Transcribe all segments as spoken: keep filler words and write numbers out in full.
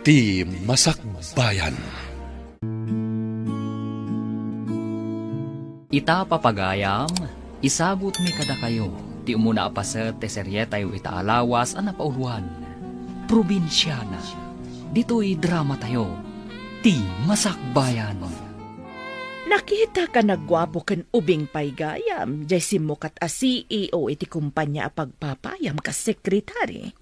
Ti Masakbayan. Ita, papagayam, isagutmi kadakayo ti umuna a paset ti serietayo ita a lawas a napauloan, Probinsiana. Ditoy dramatayo, Ti Masakbayan. Nakitaka a guapo ken ubing pay gayam, jay simmukat a C E O iti kumpanya a pagpapayam kas sekretari.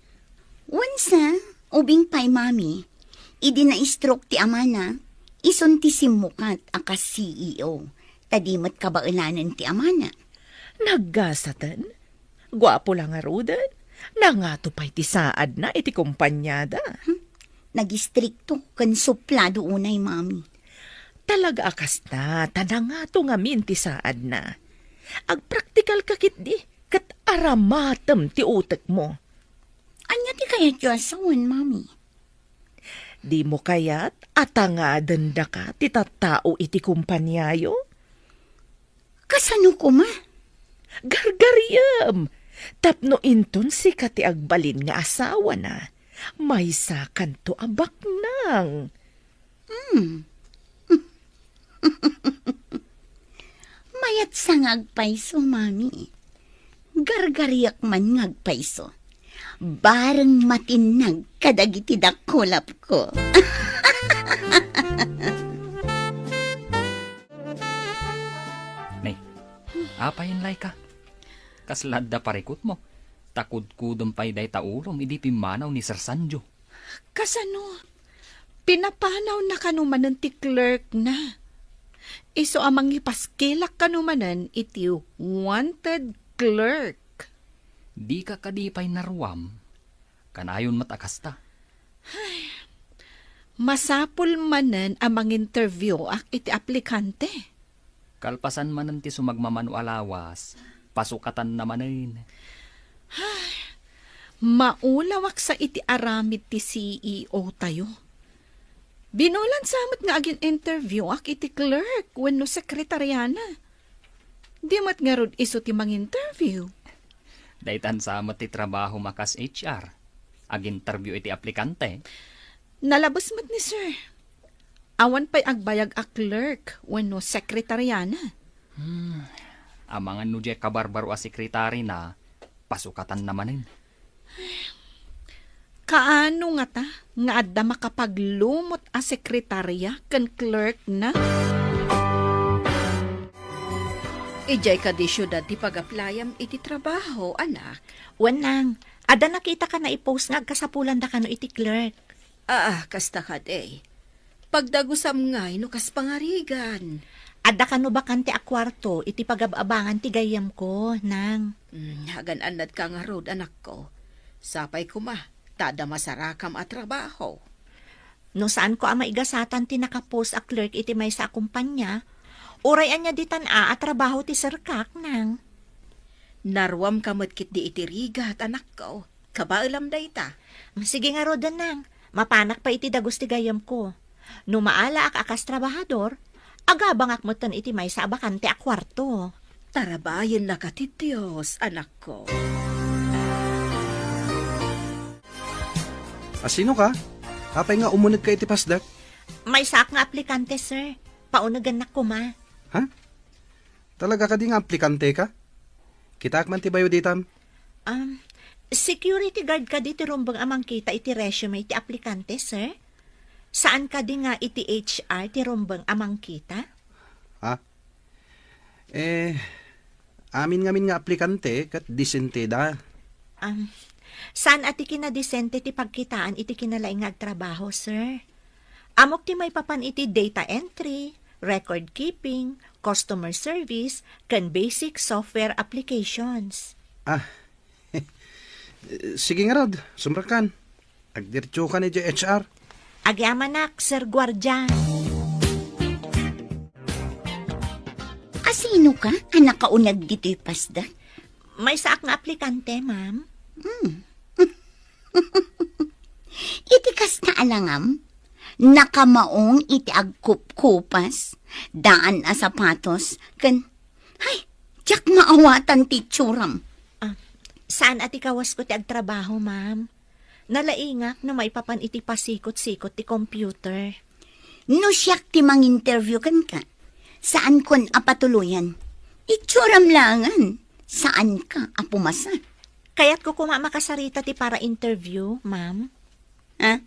Wensa, ubing pay, Mami. Idi na-stroke ti amana, isun ti simmukat a kas C E O, ta di met kabaelanen ti amana. Naggasaten? Guapo la ngaruden. Nangato pay ti saadna iti kumpanyada. Hmm? Nagistrikto ken suplado unay, Mami. Talaga a kasta, ta nangato ngamin ti saadna. Agpraktikalka ketdi, ket aramatem ti utekmo. Ania ti kayatyo a sawen, Mami? Dimo kayat a tangadendaka ti tattao iti kumpaniayo? Kasano koma? Gargariem! Tapno inton sika ti agbalin nga asawana, maysakanto a baknang. Hmm. Mayatsa nga agpayso, Mami. Gargariak man nga agpayso. Bareng matinnag kadagiti dakulapko. Ne, apay, Laika? Kasla adda parikutmo? Ta kudkudem pay dayta ulom idi pimmanaw ni Sir Sanjo. Kasano? Pinapanawna kano manen ti clerkna. Isu a mangipaskilak kano manen iti wanted clerk. Dika kadi pay naruam? Kanayon met a kasta. Ay, masapul manen a manginterview-ak iti aplikante. Kalpasan manen ti sumagmamano a lawas, pasukatanna manen. Ay, maulawak sa iti aramid ti C E O tayo. Binulan sa met nga agin-interview-ak iti clerk wenno sekretariana. Di met ngarud isu ti manginterview. Daytan sa met ti trabahom a kas H R. Aginterview iti aplikante. Nalabes met ni Sir. Awan pay agbayag a clerk wenno sekretariana. Hmm. Amangan no diay kabarbaro a sekretarina, pasukatanna manen. Kaano ngata nga adda makapaglumot a sekretaria ken clerkna? Idiay kadi siudad ti pag-applyam iti trabaho, anak? Wen, nang, adda nakitaka nga i-post nga agkasapulandakano iti clerk. Aa, kasta kadi. Pagdagusam ngay no kas pangarigan. Adda kano bakante a kuarto iti pagab-abangan ti gayyemko, nang? Hmm, agan-annadka ngarud, anakko. Sapay koma, ta adda masarakam a trabaho. No saanko a maigasatan ti nakapost a clerk iti maysa a kumpanya, uray ania ditan a, a trabaho ti serkak, nang? Naruamka met ketdi iti rigat, anakko. Kabaelam dayta. Sige ngaruden, nang. Mapanak pay iti dagus ti gayyemko. No maalaak a kas trabahador, agabangak metten iti maysa a bakante a kuarto. Tarabayennaka ti Dios, anakko. A, sinoka? Apay nga umunegka iti pasdek? Maysaak nga aplikante, sir. Paunegennak koma. Ha? Talaga kadi nga aplikanteka? Kitaak man ti bayo ditan. Um, security guard kadi ti rumbeng a mangkita iti resume ti aplikante, sir? Saan kadi nga iti H R ti rumbeng a mangkita? Ha? Eh, amin ngamin nga aplikante ket disenteda. Um, saan a ti kinadisente ti pagkitaan iti kinalaing nga agtrabaho, sir? Ammok ti maipapan iti data entry, record keeping, customer service, ken basic software applications. Ah, sige ngarud, sumrekkan. Agdiretsokan idiay H R. Agyamanak, Sir Guardia. Asinoka a nakauneg ditoy pasdek? Maysaak nga aplikante, ma'am. Hmm. Iti kasta a langam, nakamaong iti agkupkupas, daan a sapatos, ken, hay, diak maawatan ti itsuram. Ah, saan a ti kawasko ti agtrabaho, ma'am? Nalaingak no maipapan iti pasikot-sikot ti computer. No siak ti manginterview kenka, saankon a patuloyan. Itsuram laengen, saanka a pumasa. Kayatko koma makasarita ti para-interview, ma'am. Ha?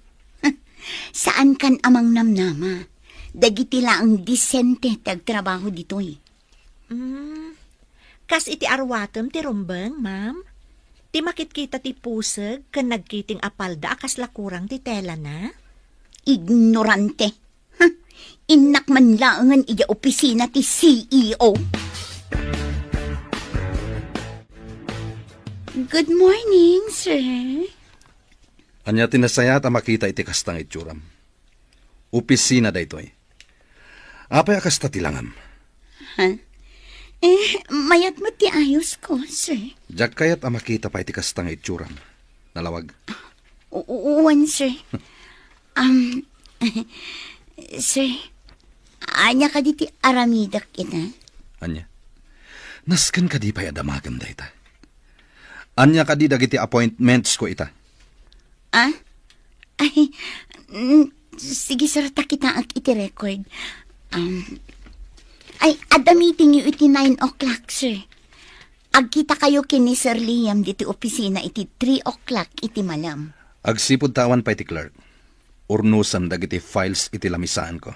Saankan a mangnamnama. Dagiti laeng disente ti agtrabaho ditoy. Mm, kas iti arwatem ti rumbeng, ma'am? Ti makitkita ti puseg ken nagkiting a palda a kasla kurang ti telana? Ignorante. Ha? Innak man laengen idiay opisina ti C E O. Good morning, sir. Ania ti nasayaat a makita iti kasta nga itsuram? Opisina daytoy. Apay a kasta ti langam? Ha? Eh, mayat met ti ayosko, sir. Diak kayat a makita pay ti kasta nga itsuram. Nalawag. U-, u-, uwan, sir. Um, sir, ania kadi ti aramidek ita? Ania? Nasken kadi pay a damagem dayta? Ania kadi dagiti appointments ko ita? Ah? Ay, mm, sige, sir, ta kitaek iti record. Um, ay, adda meeting yo iti nine o'clock, sir. Agkitakayo ken ni Sir Liam ditoy opisina iti three o'clock iti malem. Agsipud ta awan pay ti clerk, urnosem dagiti files iti lamisaanko.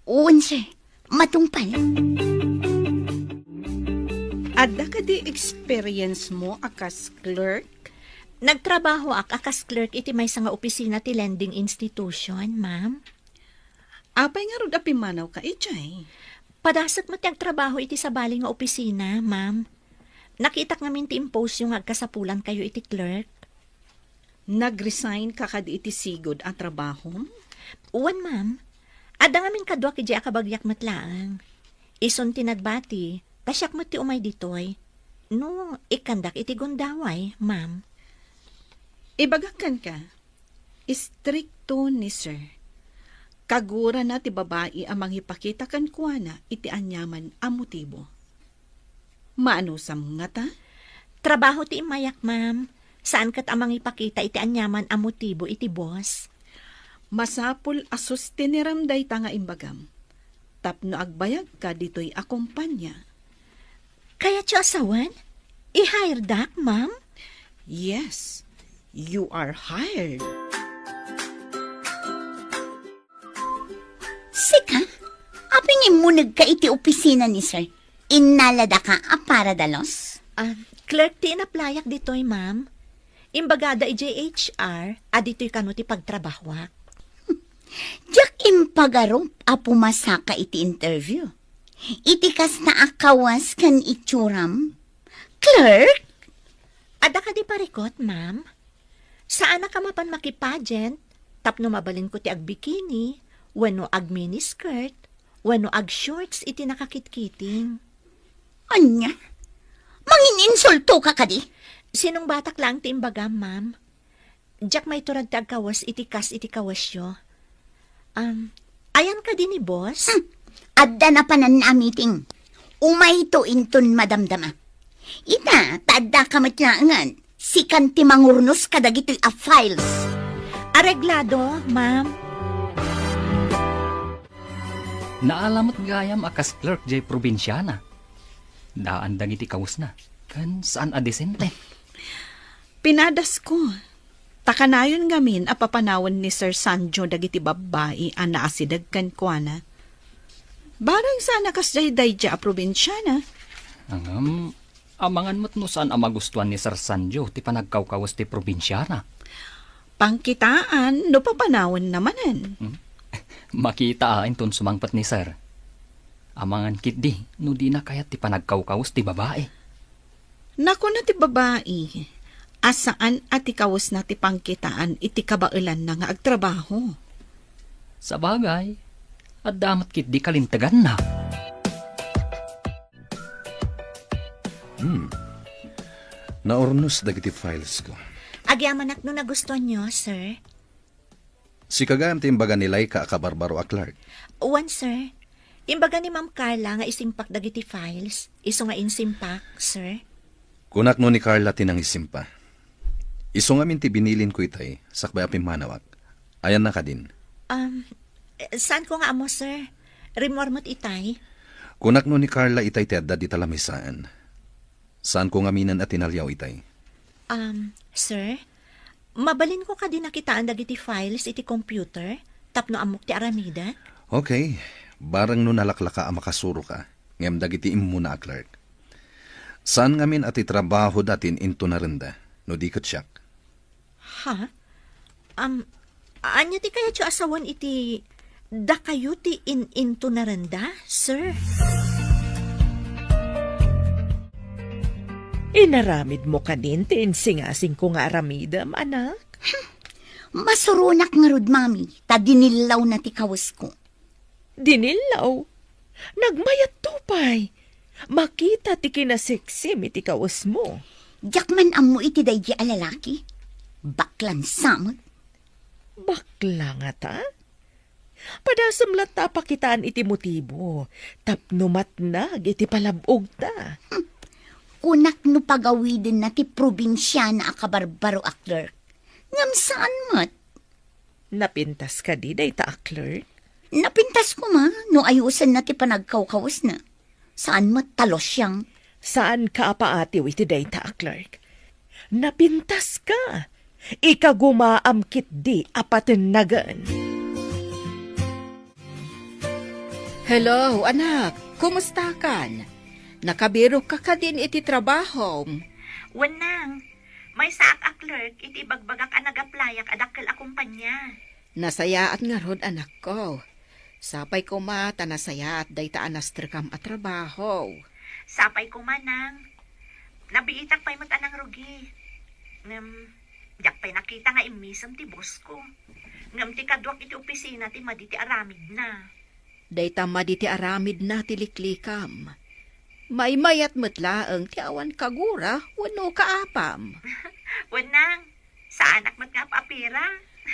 Wen, sir. Matungpal. Adda kadi experience mo a kas clerk? Nagtrabahoak a kas clerk iti maysa nga opisina ti lending institution, ma'am. Apay ngarud a pimmanawka idiay? Padasek met ti agtrabaho iti sabali nga opisina, ma'am. Nakitak ngamin ti impostyo nga agkasapulankayo iti clerk. Nag-resign ka kadi iti sigud a trabahom? Wen, ma'am. Adda ngamin kaduak idiay a kabagiak met laeng. Isun ti nagbati, ta siak met ti umay ditoy. No, ikkandak iti gundaway, ma'am. Ibagak kenka, istrikto ni sir. Kagurana ti babai a mangipakita kenkuana iti aniaman a motibo. Maanusam ngata? Trabaho ti immayak, ma'am. Saan ket a mangipakita iti aniaman a motibo iti boss. Masapul a sustinerem dayta nga imbagam tapno agbayagka ditoy a kompania. Kayatyo a sawen? I-hiredak, ma'am? Yes, you are hired. Sika, apay nga immunegka iti opisina ni sir? Innaladaka a para dalos? Ah, clerk ti inaplayak ditoy, ma'am. Imbagada idiay H R a ditoy kano ti pagtrabahoak. Diak impagarup a pumasaka iti interview. Iti kasta a kawes ken itsuram, clerk? Adda kadi parikut, ma'am? Saanak a mapan makipageant tapno mabalinko ti agbikini wenno agminiskirt wenno agshorts iti nakakitkiting. Ania? Mangininsultoka kadi? Sinungbatak laeng ti imbagam, ma'am. Diak maiturag ti agkawes iti kas iti kawesyo. Um, ayan kadi ni boss? Hmm. Adda napanan a meeting. Umayto inton madamdama. Ita, ta addaka met laengen. Sikan ti mangurnos kadagitoy a files. Areglado, ma'am. Naala met gayam a kas clerk jay probinsiana. Daan dagiti kawesna, ken saan a disente. Pinadasko. Ta kanayon ngamin a papanawen ni Sir Sanjo dagiti babbai a naasideg kenkuana. Bareng saan a kasdiay daydiay a probinsiana. Ngem, amangan met no saan a magustuan ni Sir Sanjo ti panagkawkawes ti probinsiana. Pangkitaan no papanawenna manen. Hmm? Makita a inton sumangpet ni Sir. Amangan ketdi no dina kayat ti panagkawkawes ti babai. Nakuna ti babai a saan a ti kawesna ti pangkitaan iti kabaelanna nga agtrabaho. Sabagay, adda met ketdi kalinteganna. Hmm. Naurnos dagiti files ko. Agyamanak no nagustuanyo, sir. Sika gayam ti imbaga ni Laika a kabarbaro a clerk? Wen, sir. Imbaga ni Ma'am Carla nga isimpak dagiti files. Isu nga insimpak, sir. Kunak no ni Carla ti nangisimpa. Isu ngamin ti binilinko itay, sakbay a pimmanawak. Ayanna kadin? Um, saanko nga ammo, sir. Rimmuar met itay. Kunak no ni Carla itay ti adda dita lamisaan. Saanko ngaminen a tinaliaw itay. Um, sir, mabalinko kadin a kitaan dagiti files iti computer tapno ammok ti aramidek? Okay, bareng no nalaklaka a makasuroka, ngem dagiti immuna a clerk. Saan ngamin a ti trabahoda ti intunarenda, no di ket siak. Ha? Am, ania ti kayatyo a sawen iti dakayo ti in-intunarenda, sir? Inaramidmo kadin ti insingasingko nga aramidem, anak? Masuronak ngarud, Mami, ta dinillawna ti kawesko. Dinillaw? Nagmayatto pay. Makita ti kinasiksim iti kawesmo. Diak man ammo iti daydi a lalaki. Baklan sa met. Bakla ngata? Padasem latta a pakitaan iti motibo tapno matnag iti palab-ogta. Hmm. Kunak no pagawidenna ti probinsiana a kabarbaro a clerk. Ngem saan met. Napintas kadi dayta a clerk? Napintas koma no ayusenna ti panagkawkawesna. Saan met ta losyang. Saanka a paatiw iti dayta a clerk. Napintaska. Ikagumaam ketdi a patennagen. Hello, anak. Kumustakan? Nakabirokka kadin iti trabahom? Wen, nang. Maysaak a clerk iti ibagbagak a nag-applyak a dakkel a kompania. Nasayaat ngarud, anakko. Sapay koma ta nasayaat dayta a nastrekam a trabaho. Sapay koma, nang. Nabiitak pay met a nangrugi. Ngem, diak pay nakita nga immisem ti boss ko. Ngem ti kaduak iti opisina ti madi ti aramidna. Dayta madi ti aramidna ti liklikam. Maymayat met laeng ti awan kagura wenno kaapam. Wen, nang, saanak met nga ap-apira.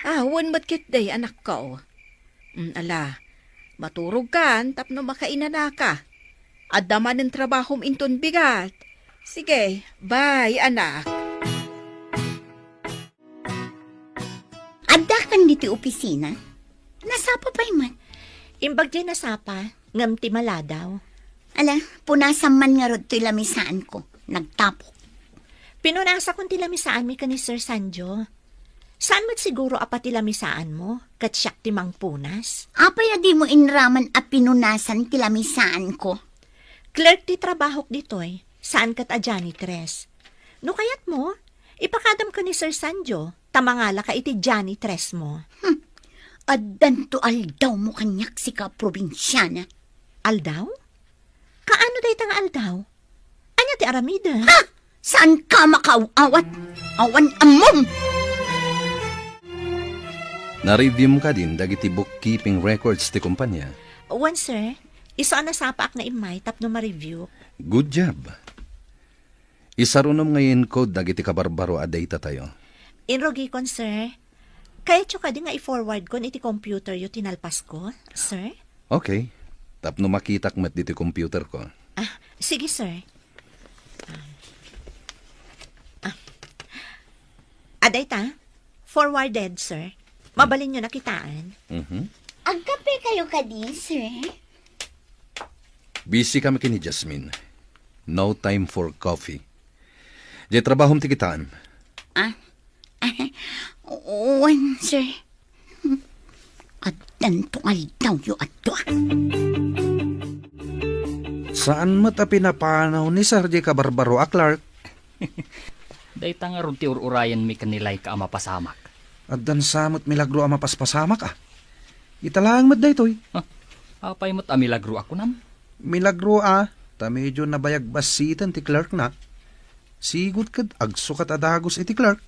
Ah, wen met ketdi, anakko. Mm, ala, maturogkan tapno makainanaka. Adda manen trabahom inton bigat. Sige, bye, anak. Addakan ditoy opisina? Nasapa pay met? Imbag diay nasapa, ngem ti maladaw. Ala, punasam man ngarud toy lamisaanko. Nagtapok. Pinunasakon ti lamisaanmi ken ni Sir Sanjo. Saan met siguro a pati lamisaanmo, ket siak ti mangpunas? Apay a dimo inraman a pinunasan ti lamisaanko? Clerk ti trabahok ditoy, saan ket a janitress. No kayatmo, ipakadam ken ni Sir Sanjo, ta mangalaka iti janitress mo. Hmm. Addanto aldawmo kaniak, sika a probinsiana. Aldaw? Kaano dayta nga aldaw? Ania ti aramidem? Ha? Saanka makaaw-awat? Awan ammom! Na-review mo kadin dagiti bookkeeping records ti kompania? Wen, sir. Isu a nasapaak nga immay tapno ma-review. Good job. Isarunom nga encode dagiti kabarbaro a datatayo. Inrugikon, sir. Kayatyo kadi nga i-forwardkon iti computeryo ti nalpasko, sir? Okay. Tapno makitak met ditoy computerko. Ah, sige, sir. Ah. Ah. Adayta, forwarded, sir. Mabalinyo na kitaan. Mhm. Agkape kayo kadi, sir? Busy kami ken ni Jasmine. No time for coffee. Diay trabahom ti kitaan. Ah? Wen, sir. Addanto nga aldawyo a dua. Saan met a pinapanaw ni Sir diay kabarbaro a clerk? Dayta ngarud ti ur-urayenmi ken ni Laika a mapasamak. Addan sa met milagro a mapaspasamak, a. Ita laeng met daytoy. Ha? Apay met a milagro a kunam? Milagro a, ta medyo nabayag bassiten ti clerkna. Sigud ket agsukat a dagus iti clerk.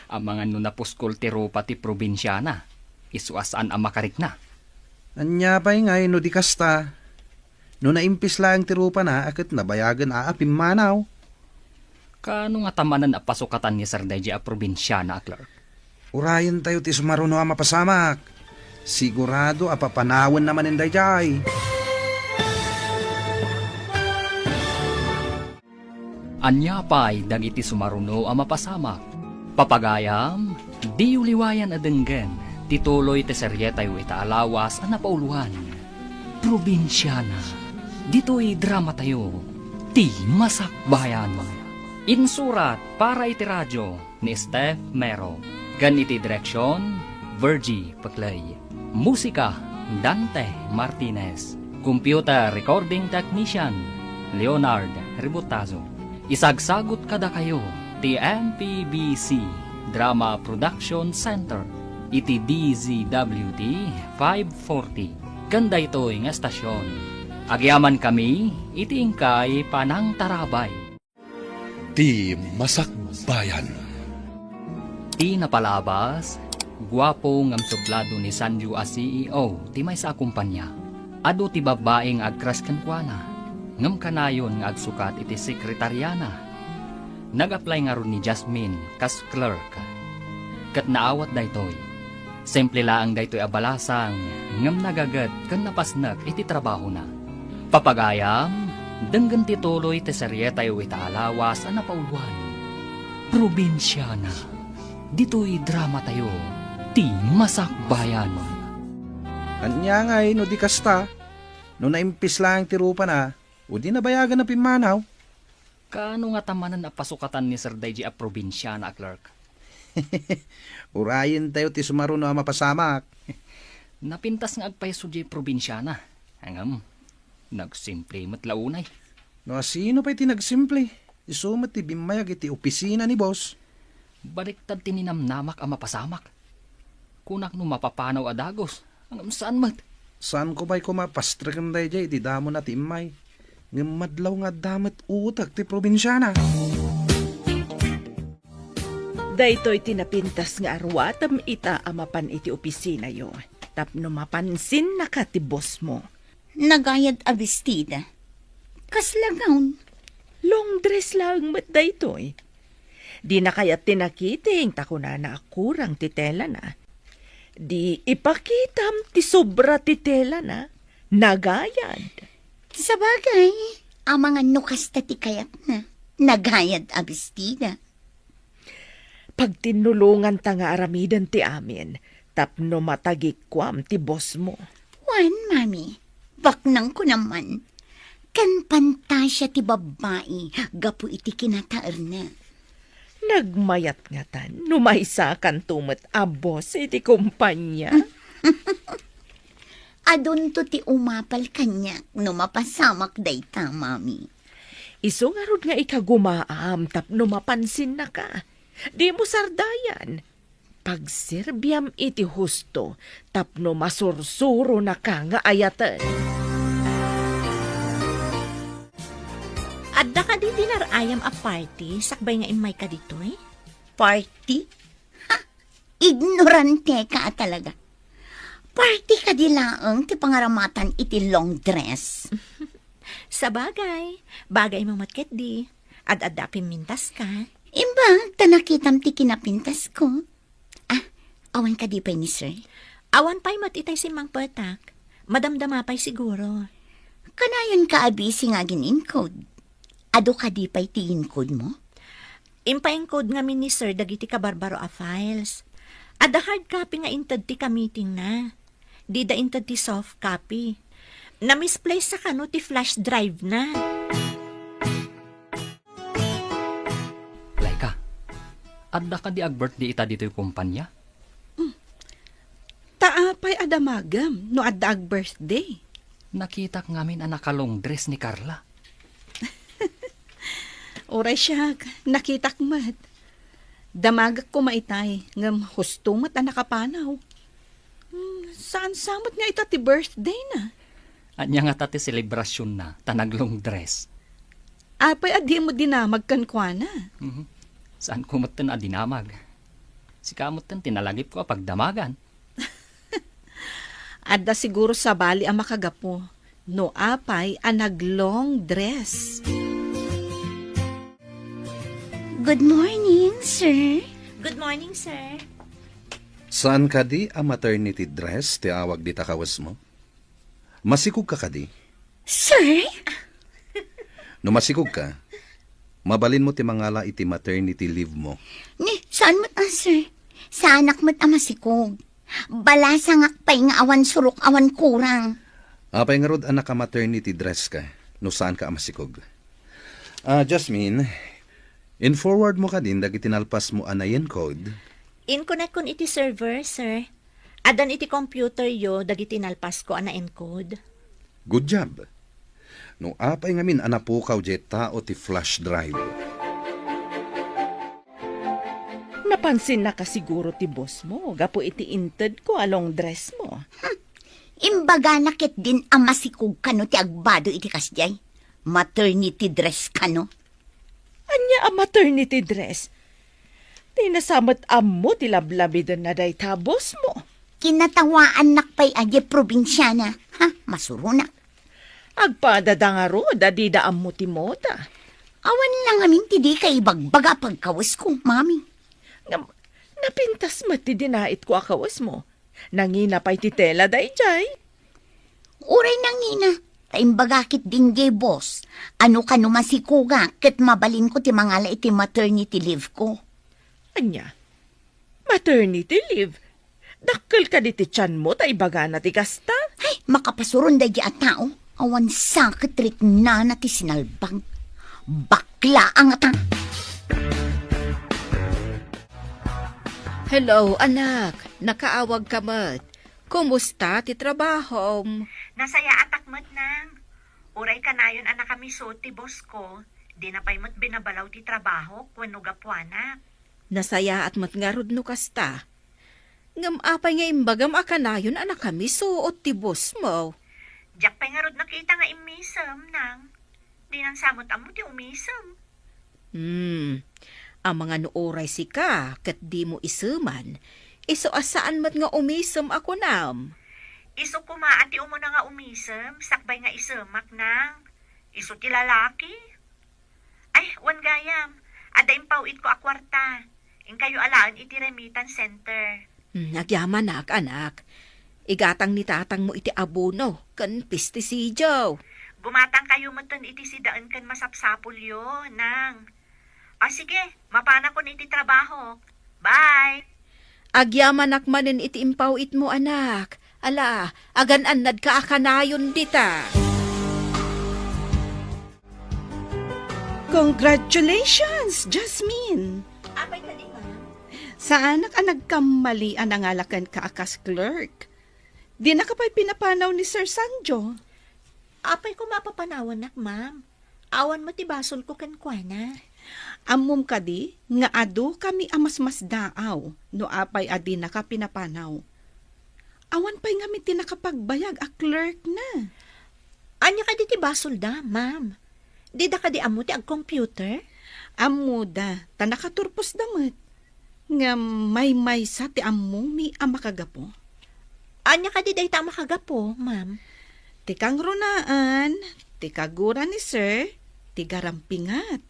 Amangan no napuskol ti rupa ti probinsiana, isu a saan a makarikna. Ania pay ngay no di kasta? No naimpis laeng ti rupana a ket nabayagen a, a pimmanaw. Kaano ngata manen a pasukatan ni Sir daydiay a probinsiana a clerk? Urayentayo ti sumaruno a mapasamak. Sigurado a papanawenna manen daydiay. Ania pay dagiti sumaruno a mapasamak? Papagayam, diyo liwayan a denggen ti tuloy ti serietayo ita a lawas a napauloan. Probinsiana. Ditoy dramatayo, ti Masakbayan. Insurat para iti radio ni Steph Mero, ken iti direksion, Virgie Peclay. Musika, Dante Martinez. Computer recording technician, Leonard Ributazo. Isagsagut kadakayo ti M P B C Drama Production Center iti D Z W T five forty. Ken daytoy nga estasion, agyamankami iti inkay panangtarabay. Ti Masakbayan. Ti napalabas, guapo ngem sublado ni Sanju a C E O ti maysa a kompania. Adu ti babbai nga agkras kenkuana, ngem kanayon nga agsukat iti sekretariana. Nag-apply ngarud ni Jasmine kas clerk. Ket naawat daytoy. Simple laeng daytoy a balasang, ngem nagaget ken napasnek iti trabahona. Papagayam, denggen ti tuloy ti serietayo ita a lawas a napauloan. Probinsiana. Ditoy dramatayo, ti Masakbayan. Ania ngay no di kasta? No naimpis laeng ti rupana, o di nabayagan a pimmanaw? Kaano ngata manen a pasukatan ni Sir daydi a probinsiana a clerk? Urayentayo ti sumaruno a mapasamak. Napintas nga agpayso diay probinsiana. Ngem, nagsimple met la unay. No asino pay ti nagsimple, isu met ti bimmayag iti opisina ni boss. Baliktad ti ninamnamak a mapasamak. Kunak no mapapanaw a dagus, ngem saan met. Saanko pay koma pastreken daydiay iti damona ti immay. Ngem madlaw nga adda met utek ti probinsiana. Daytoy ti napintas nga aruatem ita a mapan iti opisinayo, tapno mapansinnaka ti bossmo. Nagayad a bestida. Kasla gown? Long dress laeng met daytoy. Dina kayat ti nakiting ta kunana a kurang ti telana. Di ipakitam ti sobra ti telana. Nagayad. Sabagay, amangan no kasta ti kayatna. Nagayad a bestida. Pagtinnulonganta nga aramiden ti amin tapno matagikuam ti bossmo. Wen, Mami, baknangko naman. Ken pantasia ti babbai gapu iti kinataerna. Nagmayat ngatan no maysakanto met a boss iti kompania. Adunto ti umapal kaniak no mapasamak dayta, Mami. Isu ngarud nga ikagumaam tapno mapansinnaka. Dimo sardayan. Pagserbiam iti husto tapno masursuronaka nga ayaten. Adda kadi dinar-ayam a party sakbay nga immayka ditoy? Party? Ha! Ignoranteka a talaga. Party kadi laeng ti pangaramatan iti long dress? Sabagay, bagaymo met ketdi. Ad-adda a pimmintaska. Imbag ta nakitam ti kinapintasko. Ah, awan kadi pay ni sir? Awan pay met itay simmangpetak. Madamdama pay siguro. Kanayonka a busy nga agin-encode. Adu kadi pay ti encode mo? Impaencode ngamin ni sir dagiti kabarbaro a files. Adda hard copy nga inted ti kamitingna. Dida inted ti soft copy. Na-misplace sa kano ti flash drive na. Laika, adda kadi ag-birthday ita ditoy kumpanya? Ta apay a damagem no adda ag-birthday? Nakitak ngamin a naka-long dress ni Carla. Uray siak, nakitak met. Damagek koma itay, ngem husto met a nakapanaw. Hmm, saan sa met nga ita ti birthday na? Ania ngata ti selebrasyon na, ta nag-long dress? Apay a dimo dinamag kenkuana? Mhm. Saan ko metten a dinamag? Sika metten ti nalagipko a pagdamagan. Adda siguro sabali a makagapu no apay a nag-long dress. Good morning, sir. Good morning, sir. Saan kadi a maternity dress ti awag dita kawesmo? Masikog ka kadi? Sir? No masikog ka, Mabalinmo ti mangala iti maternity leave mo. Ni, saan met a, sir? Saanak met a masikog. Balasangak pay nga awan surok, awan kurang. Apay ngarud a naka-maternity dress ka no saanka a masikog? Ah, Jasmine, in-forward mo kadin dagiti nalpasmo a na-encode? Inkonekkon iti server, sir. Addan iti computer yo dagiti nalpasko a na-encode. Good job. No apay ngamin a napukaw diay tao ti flash drive? Napansinnaka siguro ti boss mo gapu iti intedko a long dress mo. Hmm. Imbagana ketdin a masikog kano ti agbado iti kasdiay. Maternity dress kano. Ania a maternity dress? Dina sa met ammo ti lablabiden na dayta boss mo. Kinatawaannak pay a diay probinsiana. Ha, masuronak. Agpadada ngarud a dida ammo ti moda. Awan la ngamin ti dika ibagbaga a pagkawesko, mami. Ngem, napintas met ti dinaitko a kawesmo. Nangina pay ti tela daydiay. Uray nangina, ta imbagak ketdin diay boss, a no kano masikogak ket mabalinko ti mangala iti maternity leave ko. Ania? Maternity leave? Dakkel kadi ti tianmo ta ibagana ti kasta? Ay, makapasuron daydiay a tao. Awan sa ket riknana ti sinalbag. Bakla a ngata. Hello, anak. Nakaawagka met. Kumusta ti trabahom? Nasayaatak met, nang. Uray kanayon a nakamiso ti boss ko, dina pay met binabalaw ti trabahok wenno gapuanak. Nasayaat met ngarud no kasta. Ngem apay nga imbagam a kanayon a nakamiso ti boss mo? Diak pay ngarud nakita nga immisem, nang. Dinan sa met ammo ti umisem. Hmm. Amangan no uray sika ket dimo iseman, isu a saan met nga umisem a kunam. Isu koma a ti umuna nga umisem, sakbay nga isemak, nang. Isu ti lalaki. Ay, wen gayam, adda impaw-itko a kuarta. Inkayo alaen iti remittance center. Hmm, agyamanak, anak. Igatang ni tatangmo iti abono ken pestisidio. Gumatangkayo metten iti sidaen ken masapsapulyo, nang. O sige, mapanakon iti trabahok. Bye! Agyamanak manen iti impaw-itmo, anak. Ala, agan-annadka a kanayon dita. Congratulations, Jasmine! Apay kadi, ma'am? Saanak a nagkammali a nangala kenka a kas clerk. Dinaka pay pinapanaw ni Sir Sanjo. Apay koma a papanawannak, ma'am? Awan met ti basolko kenkuana. Ammom kadi nga adu kami a masmasdaaw no apay a dinaka pinapanaw. Awan pay ngamin ti nakapagbayag a clerkna. Ania kadi ti basolda, ma'am? Dida kadi ammo ti agcomputer? Ammoda, ta nakaturposda met. Ngem maymaysa ti ammomi a makagapu. Ania kadi dayta a makagapu, ma'am? Ti kangrunaan, ti kagura ni Sir, ti garampingat.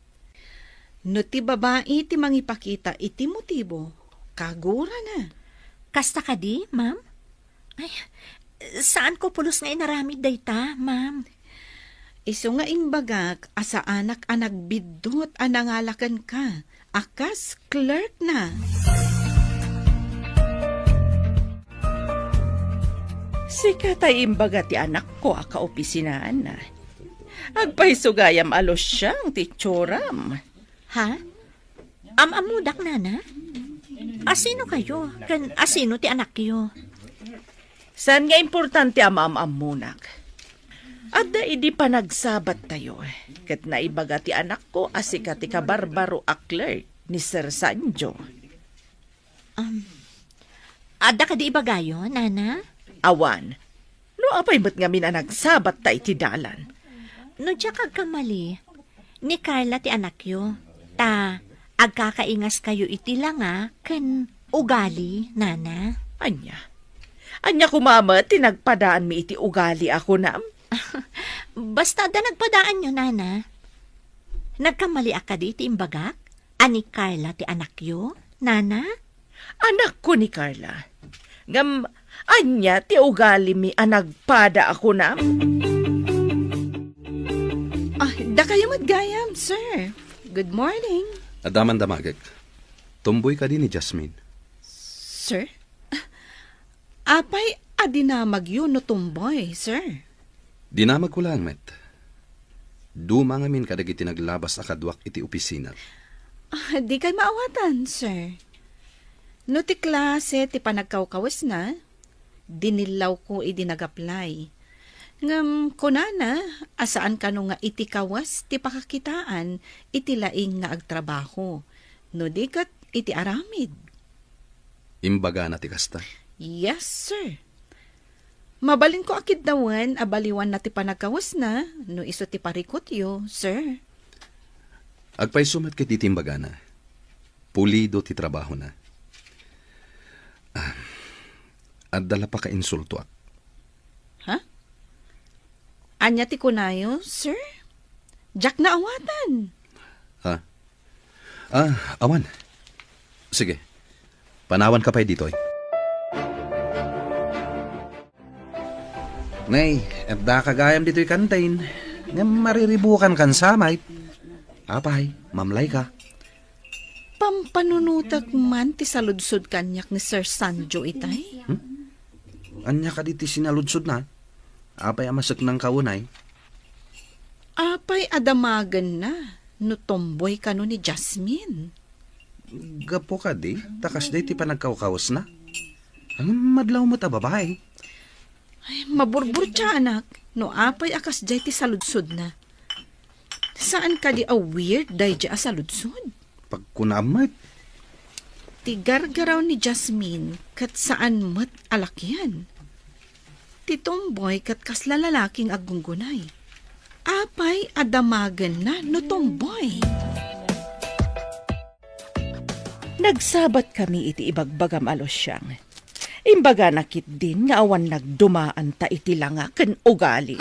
No ti babai ti mangipakita iti motibo, kagurana. Kasta kadi, ma'am? Ay, saanko pulos nga inaramid dayta, ma'am. Isu nga imbagak a saanak a nagbiddut a nangala kenka a kas clerkna. Sika tay imbaga ti anakko a kaopisinaanna. Agpayso gayam a lusiang ti itsuram. Ha? Am-ammodak, nana? Asino kayo? Ken asino ti anakyo? Saan nga importante a maam-ammonak? Adda idi panagsabattayo, ket naibaga ti anakko a sika ti kabarbaro a clerk ni Sir Sanjo. Um, adda kadi ibagayo, nana? Awan. No apay met ngamin a nagsabatta iti dalan? No diak agkamali, ni Carla ti anakyo, ta agkakaingaskayo iti langa ken ugali, nana. Ania? Ania koma met ti nagpadaanmi iti ugali a kunam? Basta adda nagpadaanyo, nana. Nagkamaliak kadi iti imbagak a ni Carla ti anakyo, nana? Anakko ni Carla. Ngem, ania ti ugalimi a nagpada a kunam? Ah, dakayo met gayam, sir. Good morning. Adda man damagek. Tumboy kadi ni Jasmine? Sir? Apay a dinamagyo no tumboy, sir? Dinamagko laeng met. Duma ngamin kadagiti naglabas a kaduak iti opisina. Ah, dikay maawatan, sir. No ti klase ti panagkawkawesna, dinillawko idi nag-apply. Ngem kunana a saan kano nga iti kawes ti pakakitaan iti laing nga agtrabaho, no di ket iti aramid. Imbagana ti kasta? Yes, sir. Mabalinko a kiddawen a baliwanna ti panagkawesna no isu ti parikutyo, sir. Agpayso met ket iti imbagana. Pulido ti trabahona. Ah, adda la pakainsultoak. Ha? Ania ti kunayo, sir? Diak naawatan. Ha? Ah, awan. Sige. Panawanka pay ditoy. Nay, adda ka gayam ditoy kantin. Ngem mariribukan kan samay. Apay, mamlay ka. Pampanunotek man ti saludsod kaniak ni Sir Sanjo itay? Hmm? Ania kadi ti sinaludsodna? Apay a maseknangka unay? Apay a damagenna no tomboy kano ni Jasmine? Gapu kadi, ta kasdiay ti panagkawkawesna. Ngem madlaw met a babai. Ay, maburburtianak no apay a kasdiay ti saludsodna. Saan kadi a weird daydi a saludsod? Pagkunam met. Ti gargaraw ni Jasmine ket saan met a lakian. Ti tomboy ket kasla lalaki nga aggunggunay. Apay a damagenna no tomboy? Nagsabat kami iti ibagbagam a Luciang. Imbagana ketdin nga awan nagdumaanta iti langa ken ugali.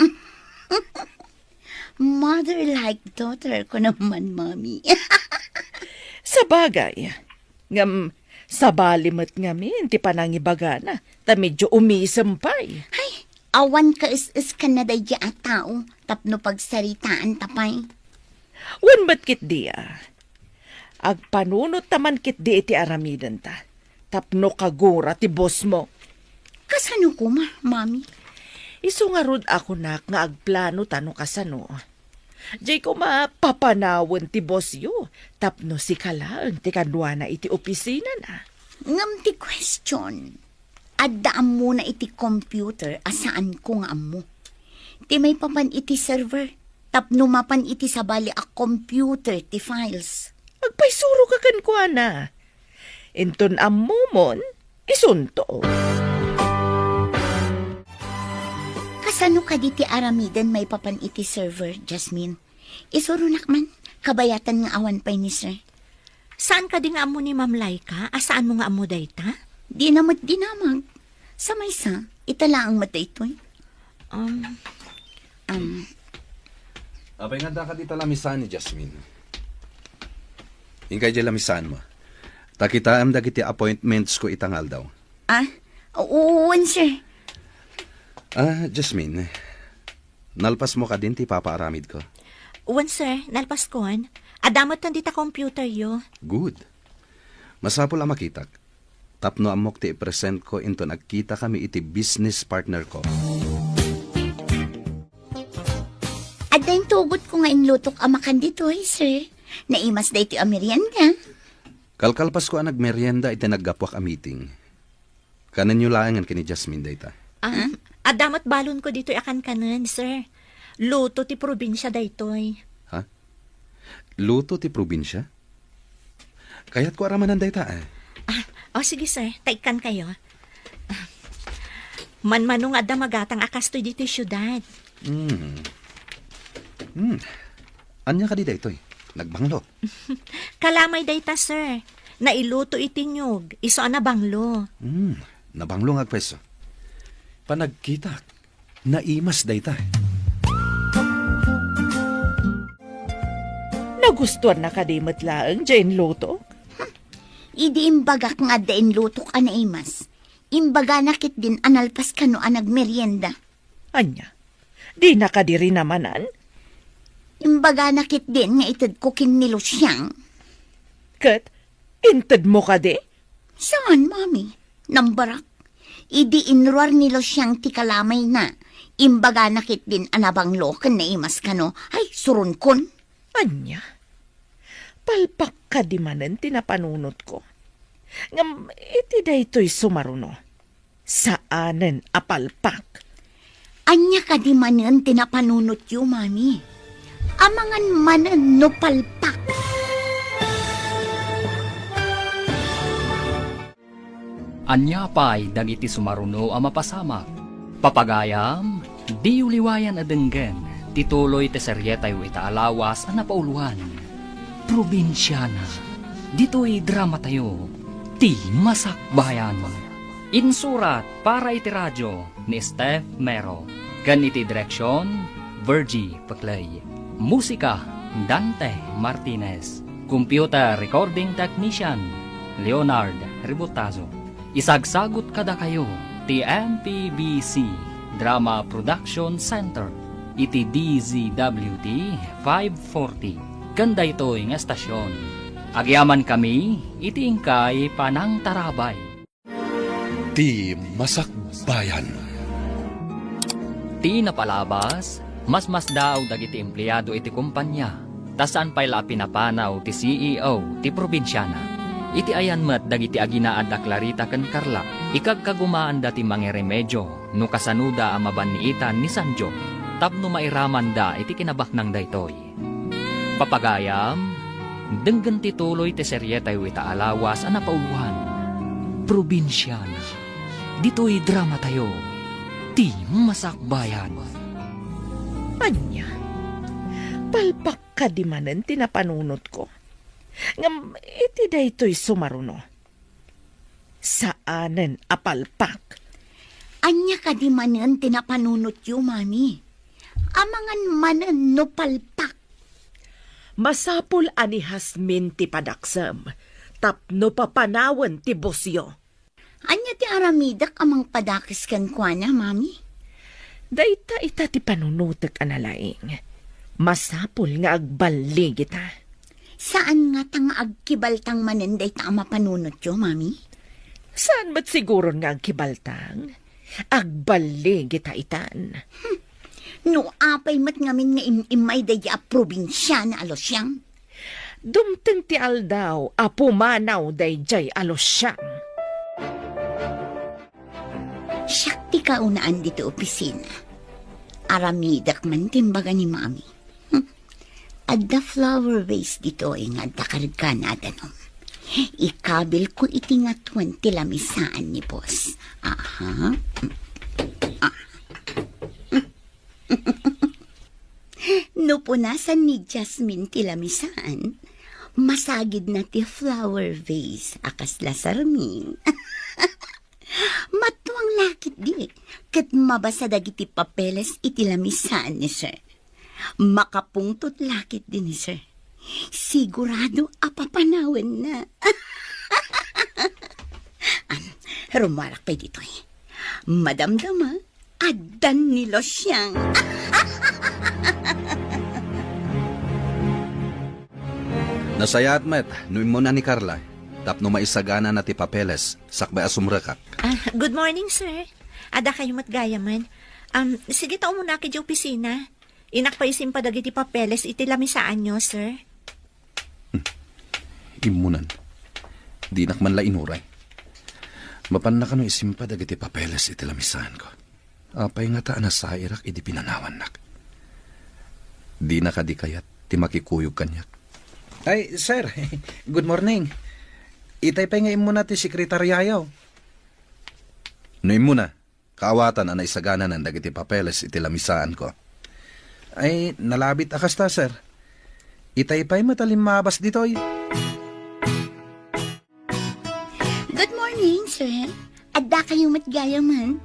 Mother like daughter ko naman, Mami. Sabagay, ngem sabali met ngamin ti panangibagana, ta medyo umisem pay. Ay, awan kaes-eskanna daydi a tao tapno pagsaritaanta pay. Wen met ketdi a. Agpanunot ta man ketdi iti aramidenta, tapno kagura ti bosmo. Kasano koma, Mami? Isu ngarud a kunak nga agplano ta no kasano. Diay koma papanawen ti bosyo, tapno sika laeng ti kaduana iti opisinana. Ngem ti question, adda ammona iti computer a saanko nga ammo. Ti maipapan iti server, tapno mapan iti sabali a computer ti files. Agpaysuro ka kenkuana. Inton ammomon, isunto. Kasano kadi ti aramiden maipapan iti server, Jasmine? Isuronak man, kabayatan nga awan pay ni Sir. Saan kadi nga ammo ni Ma'am Laika a saanmo nga ammo dayta? Dina met dinamag. Sa maysa, ita laeng met daytoy. Um, Um, Apay nga adda kadi ta lamisaan ni Jasmine? Inkay diay lamisaanmo. Ta kitaem dagiti appointments ko ita nga aldaw. Ah, wen, sir. Ah, Jasmine, nalpasmo kadin ti ipapaaramidko? Wen, sir, nalpaskon. Adda metten dita computeryo. Good. Masapul a makitak. Tapno ammok ti ipresentko inton agkitakami iti business partnerko. Adda intugotko nga inlutok a makan ditoy, sir. Naimas daytoy a merienda. Kalkalpasko a nagmerienda iti naggapuak a meeting. Kanenyo laengen ken ni Jasmine dayta. Ah, adda met balonko ditoy a kankanen, sir. Luto ti probinsia daytoy. Ha? Luto ti probinsia? Kayatko a ramanan dayta, eh. Ah, o, sige, sir. Ta ikkankayo. Ah, manmano nga adda magatang a kastoy ditoy siudad. Hmm. Hmm. Ania kadi daytoy? Nagbanglo? Kalamay dayta, sir. Nailuto iti niyog, isu a nabanglo. Hmm. Nabanglo nga agpayso. Panagkitak. Naimas dayta. Nagustuanna kadi met laeng diay inlutok? Idi imbagak nga adda inlutok a naimas, imbagana ketdin a nalpas kano a nagmerienda. Ania? Dina kadi rinamanan? Imbagana ketdin nga itedko ken ni Lucian. Ket intedmo kadi? Saan, Mami. Nambarak. Idi inruar ni Lucian ti kalamayna, imbagana ketdin a nabanglo ken naimas kano. Ay, suronkon. Ania? Palpak kadi manen ti napanunotko. Ngem iti daytoy sumaruno, saanen a palpak. Ania kadi manen ti napanunotyo, Mami? Amangan manen no palpak. Ania pay dagiti sumaruno a mapasamak? Papagayam, diyo liwayan a denggen ti tuloy ti serietayo ita a lawas a napauloan, Probinsiana. Ditoy dramatayo, Ti Masakbayan. Insurat para iti radio ni Steph Mero, ken iti direksion, Virgie Peclay. Musika, Dante Martinez. Computer recording technician, Leonard Ributazo. Isagsagut kadakayo ti M P B C Drama Production Center iti D Z W T five forty. Ken daytoy nga estasion, agyamankami iti inkay panangtarabay. Ti Masakbayan. Ti napalabas, masmasdaaw dagiti empleado iti kompania, ta saan pay la a pinapanaw ti C E O ti probinsiana. Iti ayan met dagiti aginaad a Clarita ken Carla, ikagkagumaanda ti mangiremedio no kasanoda a mabanniitan ni Sanjo tapno mairamanda iti kinabaknang daytoy. Papagayam, denggen ti tuloy ti serietayo ita a lawas a napauloan, Probinsiana. Ditoy dramatayo, Ti Masakbayan. Ania? Palpak kadi manen ti napanunotko. Ngem iti daytoy sumaruno, saanen a palpak. Ania kadi manen ti napanunotyo, Mami? Amangan manen no palpak. Masapul a ni Jasmine ti padaksem tapno papanawen ti bosyo. Ania ti aramidek a mangpadakes kenkuana, Mami? Dayta ita ti panunotek a nalaing. Masapul nga agballigita. Saan ngata nga agkibaltang manen dayta a mapanunotyo, Mami? Saan met siguron nga agkibaltang? Agballigita itan. Hmm. No apay met ngamin nga im-immay daydi a probinsiana a Lucian? Dumteng ti aldaw a pumanaw daydiay a Lucian. Siak ti kaunaan ditoy opisina. Aramidek man ti imbaga ni Mami. Hmm. Adda flower vase ditoy nga adda kargana a danum. Ikabilko iti ngatuen ti lamisaan ni boss. Aha. Ah. No punasan ni Jasmine ti lamisaan, masagidna ti flower vase a kasla sarming. Matuang la ketdi, ket mabasa dagiti papeles iti lamisaan ni Sir. Makapungtot la ketdi ni Sir. Sigurado a papanawenna. Am, rummuarak pay ditoy. Madamdama, addan ni Lucian. Nasayaat met no immuna ni Carla tapno maisaganana ti papeles sakbay a sumrekak. Ah, good morning, sir. Adda kayo met gayamen. Um, sige ta umunak iti opisina. Innak pay isimpa dagiti papeles iti lamisaanyo, sir. Hmm. Immunan. Dinak man la inuray. Mapanna kano isimpa dagiti papeles iti lamisaanko? Apay ngata a nasairak idi pinanawannak? Dina kadi kayat ti makikuyog kaniak? Ay, sir. Good morning. Itay pay nga immuna ti sekretariayo. No immuna, kaawatan a naisagananan dagiti papeles iti lamisaanko. Ay, nalabit a kasta, sir. Itay pay met a limmabas ditoy. Good morning, sir. Adda kayo met gayamen.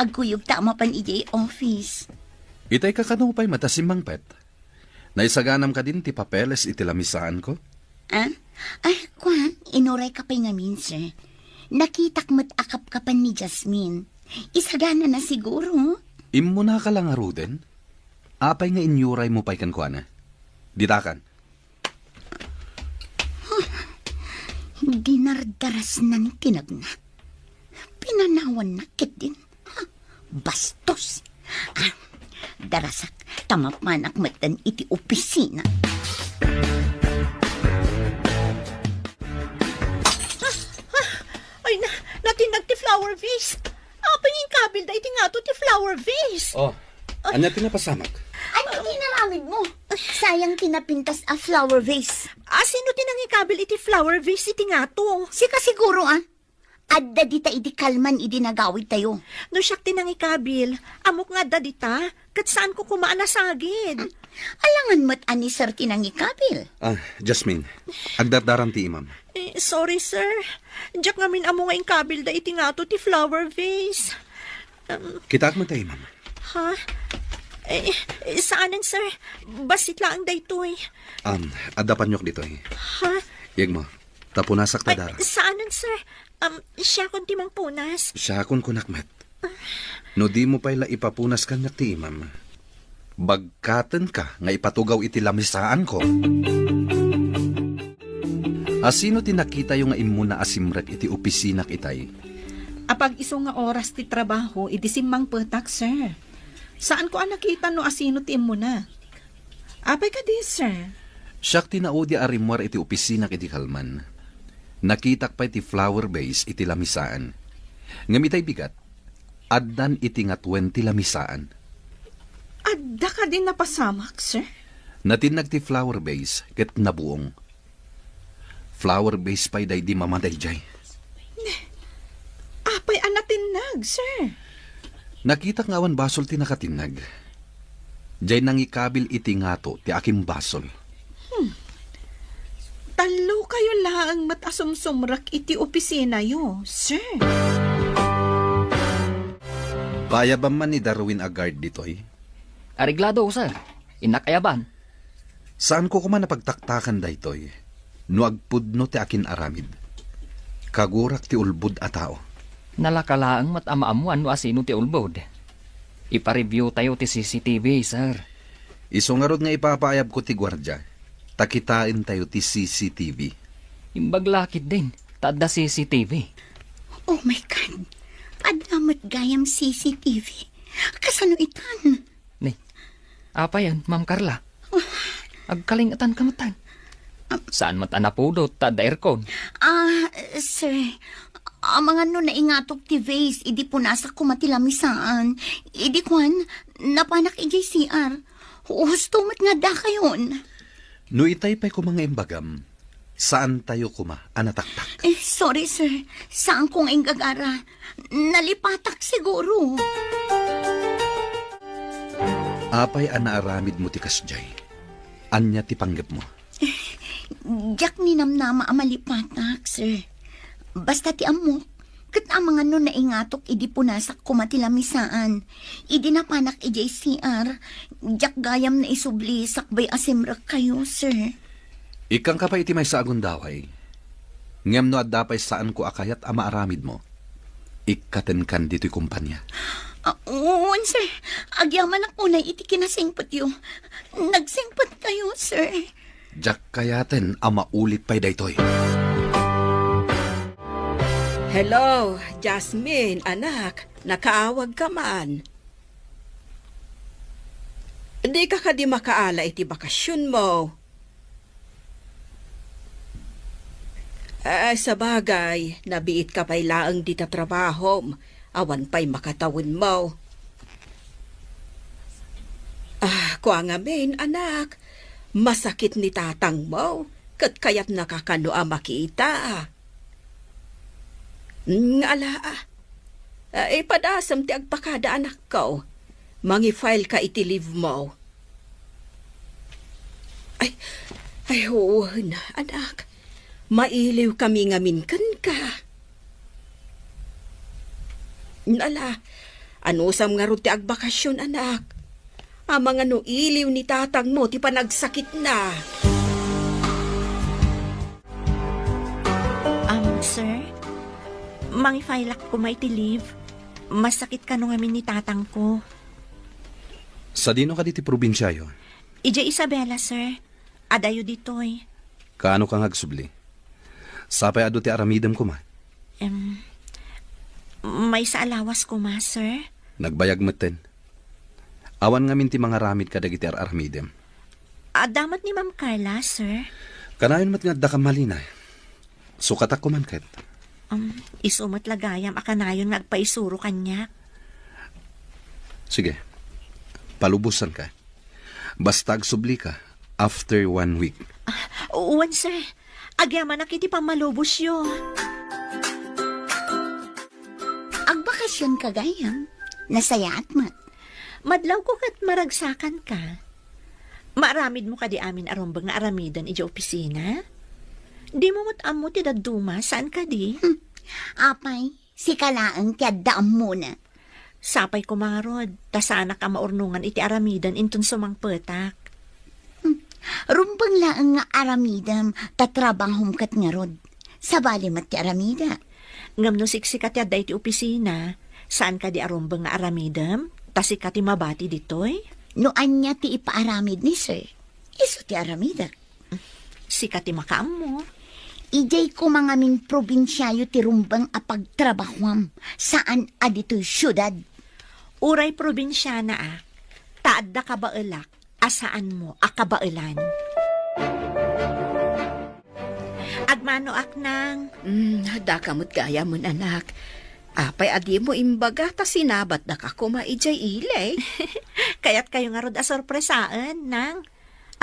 Agkuyog ta a mapan idiay office. Itay kakano pay met a simmangpet? Naisaganam kadin ti papeles iti lamisaanko? Ah? Ay, kua, inuray ka pay ngamin, sir. Nakitak met a kapkapan ni Jasmine. Isagana na siguro. Immunaka la ngaruden? Apay nga inyuraymo pay kenkuana? Ditakan. Dinardarasnan ti nagna. Pinanawanna ketdin. Ha? Bastos. Ah, darasak, ta mapanak metten iti opisina. Ay, na, natinnag ti flower vase. Apay nga inkabilda iti ngato ti flower vase? Oh, ania ti napasamak? Ania ti inaramidmo? Sayang ti napintas a flower vase. Ah, sino ti nangikabil iti flower vase iti ngato? Sika siguro, ah. Adda dita idi kalman idi nagawidtayo. No siak ti nangikabil, ammok nga adda dita, ket saanko koma a nasagid. Alangan met a ni Sir ti nangikabil. Ah, Jasmine, agdardaram ti imam. Eh, sorry, sir. Diak ngamin ammo nga inkabilda iti ngato ti flower vase. Um, Kitaak met ta imam. Ha? Eh, eh, saanen, sir. Bassit laeng daytoy. Um, adda paniok ditoy. Ha? Yegmo, ta punasak ta dara. Saanen, sir. Um, siakon ti mangpunas. Siakon kunak met. No dimo pay la ipapunas kaniak ti imam, bagkatenka nga ipatugaw iti lamisaanko. Asino ti nakitayo nga immuna a simrek iti opisinak itay? Apag-isu nga oras ti trabaho idi simmangpetak, sir. Saanko a nakita no asino ti immuna. Apay kadi, sir? Siak ti naudi a rimmuar iti opisinak idi kalman. Nakitak pay ti flower vase iti lamisaan. Ngem itay bigat, addan iti ngatuen ti lamisaan. Adda kadi napasamak, sir? Natinnag ti flower vase ket nabuong. Flower vase pay daydi mama daydiay. Ne, apay a natinnag, sir? Nakitak nga awan basol ti nakatinnag. Diay nangikabil iti ngato ti akimbasol. Hmm. Tallokayo laeng met a sumsumrek iti opisinayo, sir. Paayabam man ni Darwin a guard ditoy? Areglado, sir. Innak ayaban. Saanko koma a pagtaktakan daytoy no agpudno ti akin-aramid. Kagurak ti ulbod a tao. Nalaka laeng met a maammuan no asino ti ulbod. Ipa-review tayo ti C C T V, sir. Isu ngarud nga ipapaayabko ti guardia, ta kitaentayo ti C C T V. Imbag la ketdin, ta adda C C T V. Oh my God! Adda met gayam C C T V. Kasano itan? Ni, apayen, Ma'am Carla? Agkalingetan ka met. Saan met a napudot ta adda aircon? Ah, sir, amangan no naingatok ti vase idi punasak koma ti lamisaan. Idi kuan, napanak idiay C R. Husto met nga dakayon. No itay pay koma nga imbagam, saantayo koma a nataktak. Eh, sorry, sir. Saanko nga inggagara. Nalipatak siguro. Apay a naaramidmo ti kasdiay? Ania ti panggepmo? Diak ninamnama a malipatak, sir. Basta ti ammok, ket amangan no naingatok idi punasak koma ti lamisaan. Idi napanak idiay C R, diak gayam naisubli sakbay a simrekkayo, sir. Ikkangka pay iti maysa a gundaway. Ngem no adda pay saanko a kayat a maaramidmo, ikkatenkan ditoy kompania. Ah, wen, sir. Agyamanak unay iti kinasingpetyo. Nagsingpetkayo, sir. Diak kayaten a maulit pay daytoy. Hello, Jasmine, anak. Nakaawagka man. Dika kadi makaala iti bakasionmo? Ah, sabagay, nabiitka pay laeng dita trabahom. Awan pay makatawenmo. Ah, kua ngamin, anak, masakit ni tatangmo, ket kayatnaka kano a makita. Nga ala, ah, ipadasem ti agpakada, anakko. Mangi-file ka iti leave mo. Ay, ay, wen, anak. Mailiw kami ngamin kenka. Ala, anusam ngarud ti agbakasyon, anak? Amangan no iliw ni tatangmo ti panagsakitna. Um, sir, mangi-file-ak koma iti leave. Masakit kano ngamin ni tatangko. Sadino kadi ti probinsiayo? Idiay Isabela, sir. Adayo ditoy. Kaano ka nga agsubli? Sapay adu ti aramidem koma. Em, maysa a lawas koma, sir. Nagbayag metten. Awan ngamin ti mangaramid kadagiti ar-aramidem. Adda met ni Ma'am Carla, sir. Kanayon met nga addaka malina. Sukatak koma ket. Um, isu met la gayam a kanayon nga agpaisuro kaniak. Sige. Palubosanka. Basta agsublika after one week. Ah, wen, sir. Agyamanak iti pammalubosyo. Agbakasionka gayam. Nasayaat met. Madlawko ket maragsakanka. Maaramidmo kadi amin a rumbeng nga aramiden idiay opisina? Dimo met ammo ti dadduma, saan kadi? Hmm. Apay, sika laeng ti adda ammona. Sapay koma ngarud, ta saanak a maurnongan iti aramiden inton sumangpetak. Hmm. Rumbeng laeng nga aramidem, ta trabahom ket ngarud. Sabali met ti aramidek. Ngem no siksika ti adda iti opisina, saan kadi a rumbeng nga aramidem? Ta sika ti mabati ditoy? No ania ti ipaaramid ni sir, isu ti aramidek. Sika ti makaammo. Idiay koma ngamin probinsiayo ti rumbeng a pagtrabahuam, saan a ditoy siudad. Uray probinsiana a, ta adda kabaelak a saanmo a kabaelan. Agmanoak, Nang. Mm, daka met gayam, anak. Apay a dimo imbaga ta sinabatdaka koma idiay ili? Kayatkayo ngarud a sorpresaen, Nang.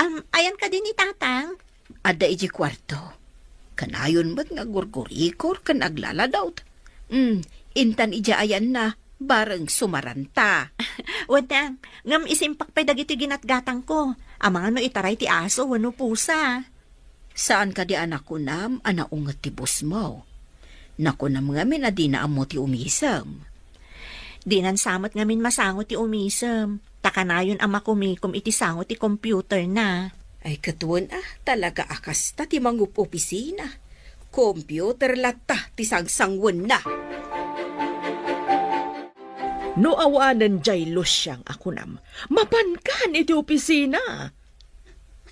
Am, ayan kadi ni Tatang? Adda idiay kuarto. Kanayon met nga gurgurikor ken aglaladawt. Mm, intan idiay ayanna, bareng sumaranta. Wen, Nang, ngem isimpak pay dagiti ginatgatangko. Amangan no itaray ti aso wenno pusa. Saan kadi a nakunam a naunget ti bosmo? Nakunam ngamin a dina ammo ti umisem. Dinan sa met ngamin masango ti umisem, ta kanayon a makumikom iti sango ti computerna. Ay, ket wen a, talaga a kasta ti mangup-opisina. Computer latta ti sangsanguenna. No awanen diay Luciang a kunam, mapankan iti opisina.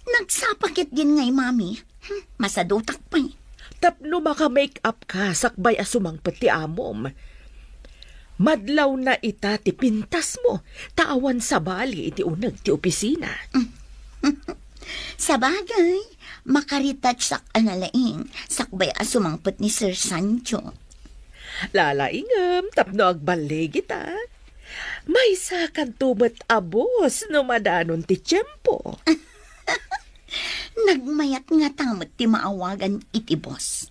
Nagsapa ketdin ngay, Mami. Hmm, masadutak pay. Tapno maka-make up ka sakbay a sumangpet ti amom. Madlawna ita ti pintasmo, ta awan sabali iti uneg ti opisina. Sabagay, maka-retouchak a nalaing sakbay a sumangpet ni Sir Sancho. Lalaingem tapno agballigita. Maysa kadto met a boss no madanon ti tiempo. Nagmayat ngata met ti maawagan iti boss.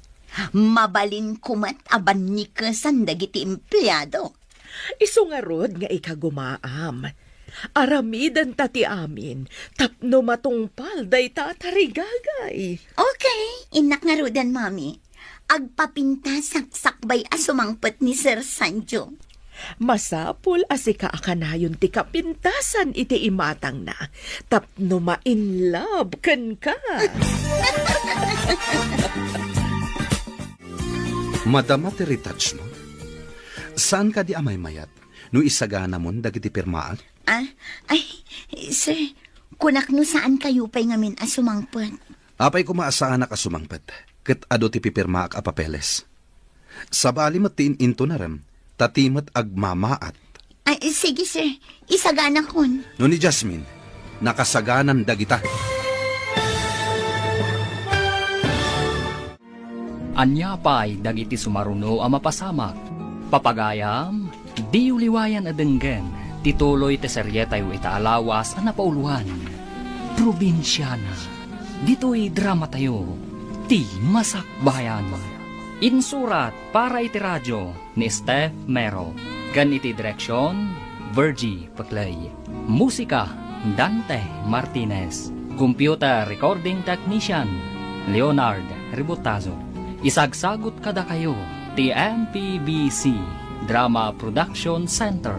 Mabalinko met a bannikesan dagiti empleado. Isu ngarud nga ikagumaam. Aramidenta ti amin tapno matungpal dayta a tarigagay. Okay, innak ngaruden, Mami. Agpapintasak sakbay a sumangpet ni Sir Sancho. Masapul a sika a kanayon ti kapintasan iti imatangna tapno ma-in love kenka. Madama ti retouch mo? Saan kadi a maymayat no isaganamon dagiti pirmaak? Ah, ay, sir, kunak no saan kayo pay ngamin a sumangpet. Apay koma a saanak a sumangpet, ket adu ti pipirmaak a papeles. Sabali met ti in-intunarem, ta ti met agmamaat. Ay, sige, sir. Isaganakon. No ni Jasmine, nakasaganan dagita. Ania pay dagiti sumaruno a mapasamak? Papagayam, diyo liwayan a denggen ti tuloy ti serietayo ita a lawas a napauloan, Probinsiana. Ditoy dramatayo, Ti Masakbayan. Insurat para iti radio ni Steph Mero, ken iti direksion, Virgie Peclay. Musika, Dante Martinez. Computer recording technician, Leonard Ributazo. Isagsagut kadakayo ti M P B C Drama Production Center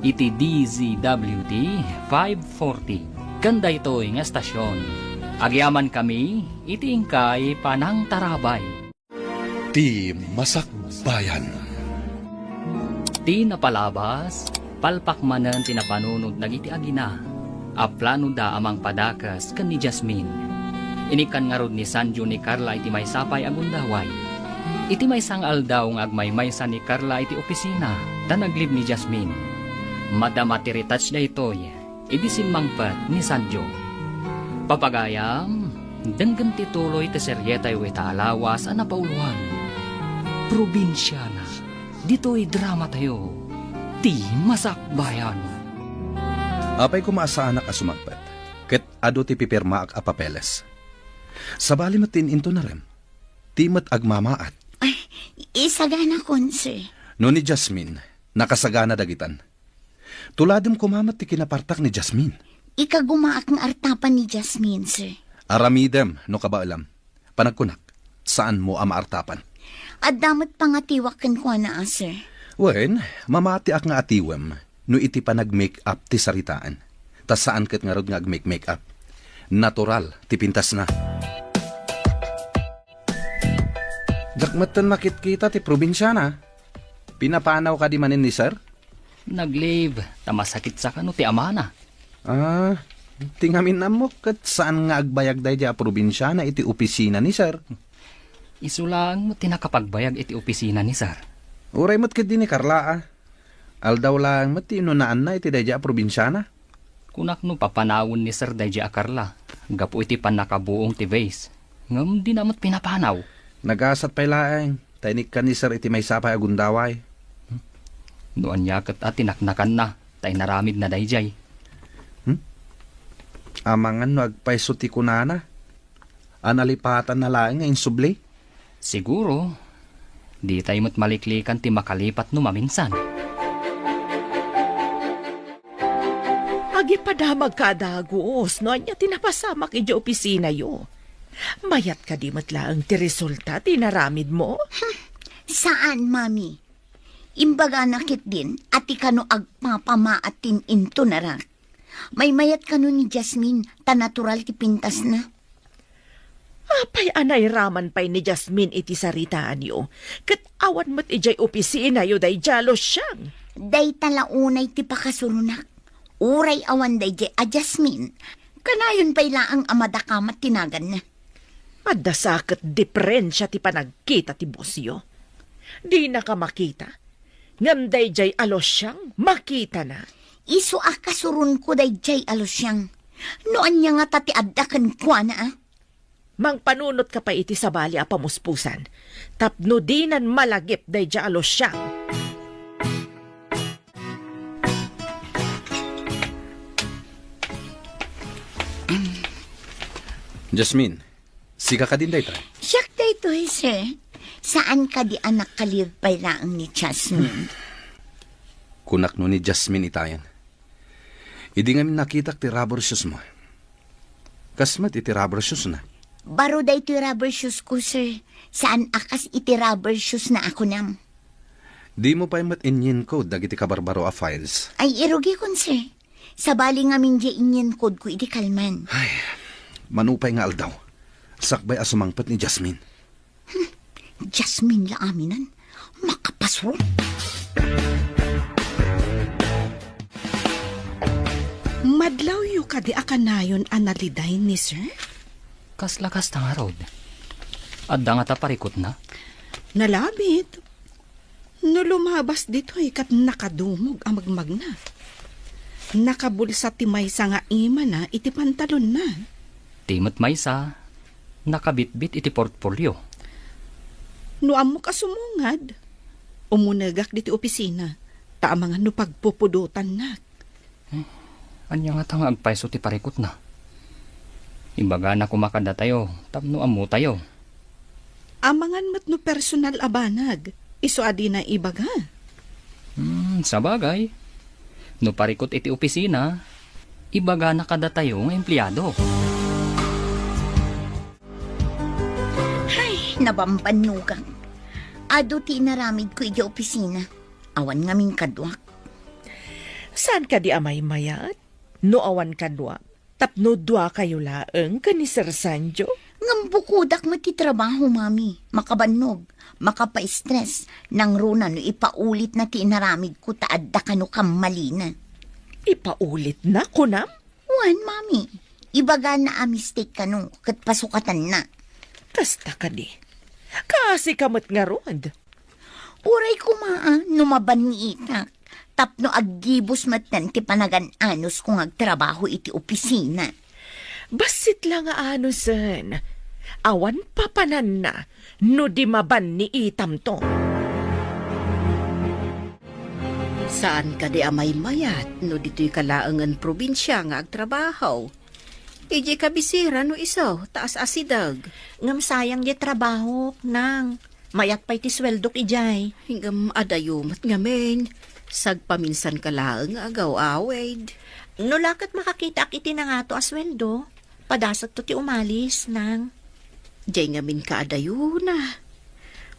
iti D Z W T five forty. Ken daytoy nga estasion, agyamankami iti inkay panangtarabay. Ti Masakbayan. Ti napalabas, palpak manen ti napanunot dagiti agina a planoda a mangpadakes ken ni Jasmine. Inikkan ngarud ni Sanjo ni Carla iti maysa pay a gundaway. Iti maysa nga aldaw nga agmaymaysa ni Carla iti opisina, ta nag-leave ni Jasmine. Madama ti retouch daytoy idi simmangpet ni Sanjo. Papagayam, denggen ti tuloy ti serietayo ita a lawas a napauloan. Probinsiana, ditoy dramatayo, ti Masakbayan. Apay koma a saanak a sumangpet, ket adu ti pipirmaak a papeles. Sabali met ti in-intonarem, ti met agmamaat. Ay, isaganakon, sir. No ni Jasmine, nakasagana dagitan. Tuladem koma met ti kinapartak ni Jasmine. Ikagumaak nga artapan ni Jasmine, sir. Aramidem no kabaelam. Panagkunak, saanmo a maartapan. Adda met pangatiwak kenkuana, a, sir. Wen, mamatiak nga atiwem no iti panag-make-up ti saritaan. Ta saan ket ngarud nga ag-make-make-up. Natural ti pintasna. Diak metten makitkita ti probinsiana. Pinapanaw kadi manen ni sir? Nag-leave, ta masakit sakano ti amana. Ah, ti ngamin ammok ket saan nga agbayag daydiay a probinsiana iti opisina ni sir. Isu laeng met ti nakapagbayag iti opisina ni sir. Uray met ketdi ni Carla, a. Aldaw laeng met ti inunaanna iti daydiay a probinsiana. Kunak no papanawen ni sir daydiay a Carla, gapu iti pannakabuong ti vase. Ngem dina met pinapanaw. Nagasat pay laeng, ta inikkan ni sir iti maysa pay a gundaway. No ania ket a tinaknakanna, ta inaramidna daydiay. Hmm? Amangan no agpayso ti kunana. A nalipatanna laeng nga insubli? Siguro, ditay met maliklikan ti makalipat no maminsan. Agipadamagka a dagus no ania ti napasamak idiay opisinayo. Mayat kadi met laeng ti resulta ti inaramidmo? Hmm, saan, Mami. Imbagana ketdin a ti kano agpapamaat ti in-intonarak. Maymayat kano ni Jasmine, ta natural ti pintasna. Apay a nairaman pay ni Jasmine iti saritaanyo, ket awan met idiay opisinayo daydiay a Luciang? Dayta la unay ti pakasuronak. Uray awan daydiay a Jasmine, kanayon pay laeng a madakamat ti naganna. Adda sa ket diferensia ti panagkita ti bosyo. Dinaka makita, ngem daydiay a Luciang makitana. Isu a kasuronko daydiay a Luciang. No ania ngata ti adda kenkuana, a? Mangpanunotka pay iti sabali a pamuspusan, tapno dinan malagip daydiay a Luciang. Jasmine, sika kadin dayta? Siak daytoy, sir. Saan kadi a nakaliw pay laeng ni Jasmine? Kunak no ni Jasmine itayan. Idi ngamin nakitak ti rubber shoes mo. Kas met iti rubber shoes na. Baro daytoy rubber shoes ko, sir. Saan a kas iti rubber shoes na a kunam. Di mo pay met inyen-code dagiti kabarbaro a files. Ay, irugikon, sir. Sabali ngamin diay inyen-code ko iti kalman. Ay, manupay nga aldaw. Sakbay a sumangpet ni Jasmine. Hmm, Jasmine la aminan. Makapasro. Madlawyo kadi a kanayon a naliday ni sir? Kasla kasta ngarud. Adda ngata parikutna? Nalabit. No lumabas ditoy ket nakadumog a magmagna. Nakabulsa ti maysa nga imana iti pantalonna. Ti met maysa, nakabitbit iti portfolio. No ammok a sumungad, umunegak ditoy opisina, ta amangan no pagpupudotannak. Eh, ania ngata nga agpayso ti parikutna? Ibagana koma kadatayo tapno ammotayo. Amangan met no personal a banag, isu a dina ibaga. Hmm, sabagay. No parikut iti opisina, ibagana kadatayo nga empleado. Ay, nabambannogak. Adu ti inaramidko idiay opisina. Awan ngamin kaduak. Saan kadi a maymayat? No awan kaduak, tapno duakayo laeng ken ni Sir Sanjo? Ngem bukodak met ti trabaho, Mami. Makabannog, makapaistres, nangruna no ipaulitna ti inaramidko ta adda kano kammalina. Ipaulitna, kunam? Wen, Mami. Ibagana a mistake kano ket pasukatanna. Kasta kadi. Kaasika met ngarud. Uray koma a no mabanni itak, tapno aggibus metten ti panagan-anusko nga agtrabaho iti opisina. Bassit la nga anusen. Awan papananna no di mabanni itamto. Saan kadi a maymayat no ditoy ka laengen probinsia nga agtrabaho? Idiay kabisera no isu, taas a sideg. Ngem sayang diay trabahok, nang. Mayat pay ti sueldok idiay. Ngem adayo met ngamin, sagpaminsan ka laeng nga agaw-awid. No la ket makakitaak iti nangato a sueldo, padasekto ti umalis, nang. Diay ngamin kaadayona.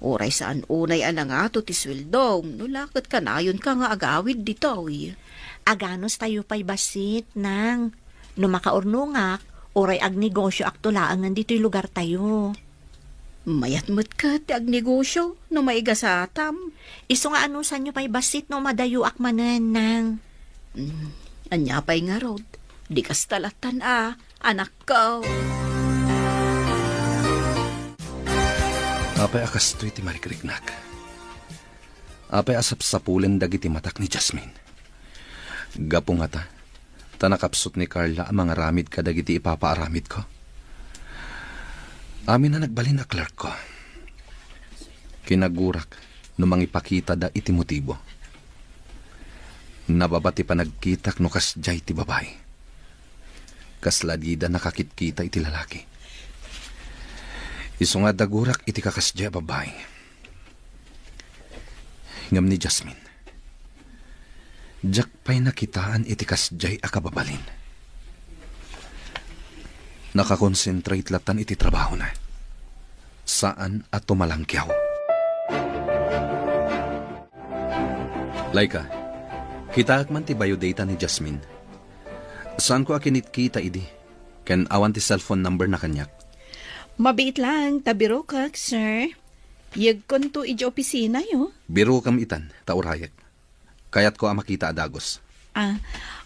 Uray saan unay a nangato ti sueldom, no la ket kanayonka nga agawid ditoy. Aganustayo pay bassit, nang. No makaurnongak, uray agnegosioakto laengen ditoy lugartayo. Mayat met ket ti agnegosio no maigasatam. Isu nga anusanyo pay bassit no madayoak manen, nang. Mm, ania pay ngarud? Di kasta lattan a, anakko. Apay a kastoy ti marikriknak? Apay a sapsapulen dagiti matak ni Jasmine? Gapu ngata, ta nakapsut ni Carla a mangaramid kadagiti ipapaaramidko. Amin a nagbalin a clerkko. Kinagurak no mangipakitada iti motibo. Nababa ti panagkitak no kasdiay ti babai. Kasla dida nakakitkita iti lalaki. Isu nga dagurak iti kakasdiay a babai. Ngem ni Jasmine, diak pay nakitaan iti kasdiay a kababalin. Nakakonsentrate lattan iti trabahona. Saan a tumalangkiaw. Laika, kitaek man ti biodata ni Jasmine. Saanko a kinitkita idi, ken awan ti cellphone number na kaniak. Mabiit laeng ta birokak, sir. Yegkonto idiay opisinayo. Birokam itan, ta urayek. Kayatko a makita a dagus. Ah,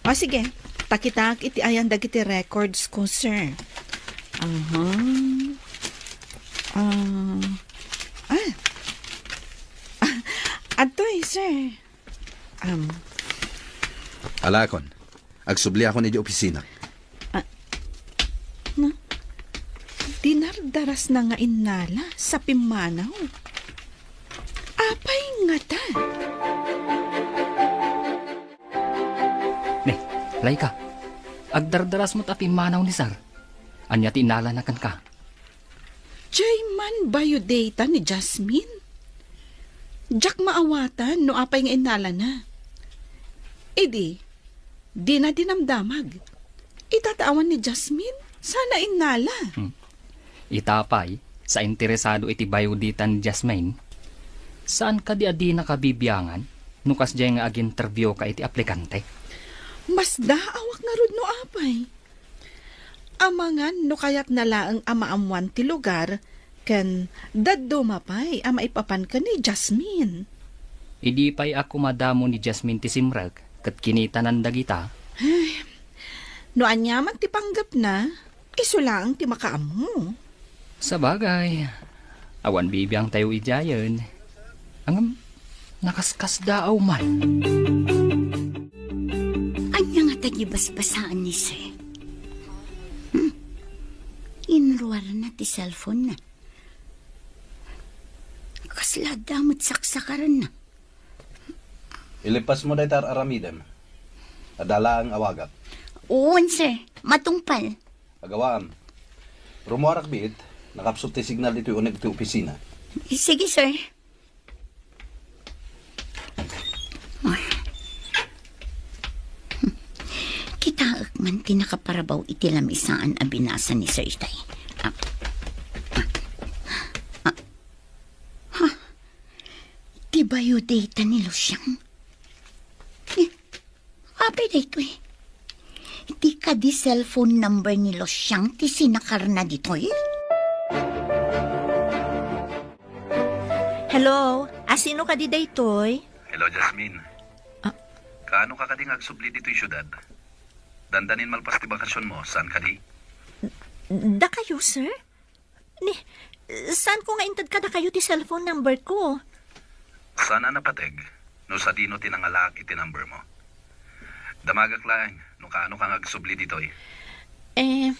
o sige. Ta kitaek iti ayan dagiti records ko, sir. Aha. Ah. Ah. Ah, adtoy, sir. Um. Alakon. Agsubliakon idiay opisina. Ah, na? Dinardarasna nga innala sa pimmanaw. Apay ngata? Ne, Laika, agdardaras met a pimmanaw ni Sir. Ania ti innalana kenka? Diay man biodata ni Jasmine? Diak maawatan no apay nga innalana. Idi, dina dinamdamag. Ita ta awan ni Jasmine, saan a innala. Hmm. Ita pay, sa interesado iti biodata ni Jasmine, saan kadi a dinaka bibiangan no kasdiay nga ag-interviewka iti aplikante? Masdaawak ngarud no apay. Amangan no kayatna laeng a maammoan ti lugar ken dadduma pay a maipapan ken ni Jasmine. Idi pay a kumadamo ni Jasmine ti simrek ket kinitanan dagita. Ay, no aniaman ti panggepna, isu laeng ti makaammo. Sabagay, awan bibiangtayo idiayen. Ngem, nakaskasdaaw man. Ania ngata ti basbasaan ni Sir? Hmm? Inruarna ti cellphone-na. Kasla adda met saksakarenna. Ilipasmo dayta ar-aramidem. Adda laeng awagak. Wen, sir. Matungpal. Agawaam. Rummuarak biit, nakapsut ti signal ditoy uneg ti opisina. Sige, sir. Kitaek man ti nakaparabaw iti lamisaan a binasa ni Sir itay. Ah, ah, ah, ha? Ti biodata ni Lucian? Eh, apay daytoy? Ti kadi cellphone number ni Lucian ti sinakarna ditoy? Hello, asino kadi daytoy? Hello, Jasmine. Ah. Kaano ka kadi nga agsubli ditoy siudad? Dandanin malpas ti bakasionmo, saan kadi? Dakayo, sir? Ni, saanko nga inted kadakayo ti cellphone number ko. Saan a napateg no sadino ti nangalaak iti number mo. Damagak laeng no kaano ka nga agsubli ditoy. Eh,